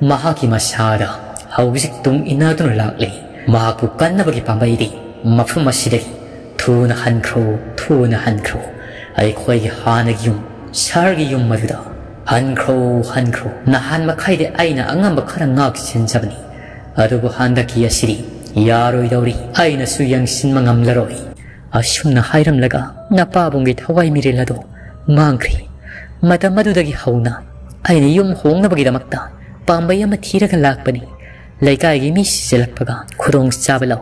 ꯃꯍꯥꯛꯀꯤ ꯃꯁꯥꯗ ꯍꯧꯖꯤꯛ ꯇꯨꯡ ꯏꯟꯅꯗꯨꯅ ꯂꯥꯛꯂꯤ꯫ ꯃꯍꯥꯛꯄꯨ ꯀꯟꯅꯕꯒꯤ ꯄꯥꯝꯕꯩꯗꯤ ꯃꯐꯝ ꯑꯁꯤꯗꯒꯤ ꯊꯨꯅ ꯍꯟꯈ꯭ꯔꯣ, ꯊꯨꯅ ꯍꯟꯈ꯭ꯔꯣ꯫ ꯑꯩꯈꯣꯏꯒꯤ ꯍꯥꯟꯅꯒꯤ ꯌꯨꯝ, ꯁꯍꯔꯒꯤ ꯌꯨꯝ ꯑꯗꯨꯗ ꯍꯟꯈ꯭ꯔꯣ, ꯍꯟꯈ꯭ꯔꯣ꯫ ꯅꯍꯥꯟ ꯃꯈꯩꯗꯤ ꯑꯩꯅ ꯑꯉꯝꯕ ꯈꯔ ꯉꯥꯛ ꯁꯦꯟꯖꯕꯅꯤ, ꯑꯗꯨꯕꯨ ꯍꯟꯗꯛꯀꯤ ꯑꯁꯤꯗꯤ ꯌꯥꯔꯣꯏꯗꯧꯔꯤ꯫ ꯑꯩꯅꯁꯨ ꯌꯦꯡꯁꯤꯟꯕ ꯉꯝꯂꯔꯣꯏ"꯫ ꯑꯁꯨꯝꯅ ꯍꯥꯏꯔꯝꯂꯒ ꯅꯄꯥꯕꯨꯡꯒꯤ ꯊꯋꯥꯏ ꯃꯤꯔꯦꯜ ꯑꯗꯨ ꯃꯥꯡꯈ꯭ꯔꯤ꯫ ꯃꯇꯝ ꯑꯗꯨꯗꯒꯤ ꯍꯧꯅ ꯑꯩꯅ ꯌꯨꯝ ꯍꯣꯡꯅꯕꯒꯤꯗꯃꯛꯇ ꯄꯥꯝꯕꯩ ꯑꯃ ꯊꯤꯔꯒ ꯂꯥꯛꯄꯅꯤ꯫ ꯂꯩꯀꯥꯏꯒꯤ ꯃꯤ ꯁꯤꯖꯤꯜꯂꯛꯄꯒ ꯈꯨꯗꯣꯡ ꯆꯥꯕ ꯂꯧ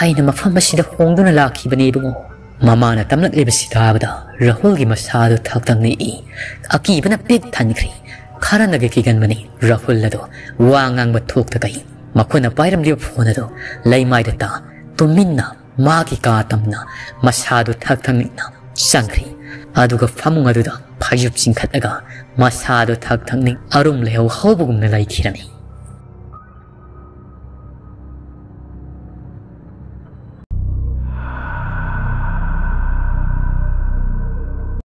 ꯑꯩꯅ ꯃꯐꯝ ꯑꯁꯤꯗ ꯍꯣꯡꯗꯨꯅ ꯂꯥꯛꯈꯤꯕꯅꯤ ꯏꯕꯨꯡꯉꯣ꯫ ꯃꯃꯥꯅ ꯇꯝꯂꯛꯂꯤꯕꯁꯤ ꯇꯥꯕꯗ ꯔꯥꯍꯨꯜꯒꯤ ꯃꯁꯥꯗꯨ ꯊꯛ ꯊꯛ ꯅꯤꯛꯏ꯫ ꯑꯀꯤꯕꯅ ꯄꯤꯛ ꯊꯟꯈ꯭ꯔꯤ꯫ ꯈꯔꯅꯒ ꯀꯤꯒꯟꯕꯅꯤ ꯔꯥꯍꯨꯜ ꯑꯗꯣ ꯋꯥ ꯉꯥꯡꯕ ꯊꯣꯛꯇꯈꯩ꯫ ꯃꯈꯣꯏꯅ ꯄꯥꯏꯔꯝꯂꯤꯕ ꯐꯣꯟ ꯑꯗꯨ ꯂꯩꯃꯥꯏꯗ ꯇꯥ ꯇꯨꯃꯤꯟꯅ ꯃꯥꯒꯤ ꯀꯥ ꯇꯝꯅ ꯃꯁꯥꯗꯨ ꯊꯛ ꯊꯛ ꯅꯤꯛꯅ ꯆꯪꯈ꯭ꯔꯤ꯫ ꯑꯗꯨꯒ ꯐꯃꯨꯡ ꯑꯗꯨꯗ ꯐꯩꯖꯨꯞ ꯆꯤꯡꯈꯠꯂꯒ ꯃꯁꯥꯗꯨ ꯊꯛ ꯊꯛ ꯅꯤꯛ ꯑꯔꯨꯝ ꯂꯩꯍꯧ ꯍꯧꯕꯒꯨꯝꯅ ꯂꯩꯈꯤꯔꯝꯃꯤ꯫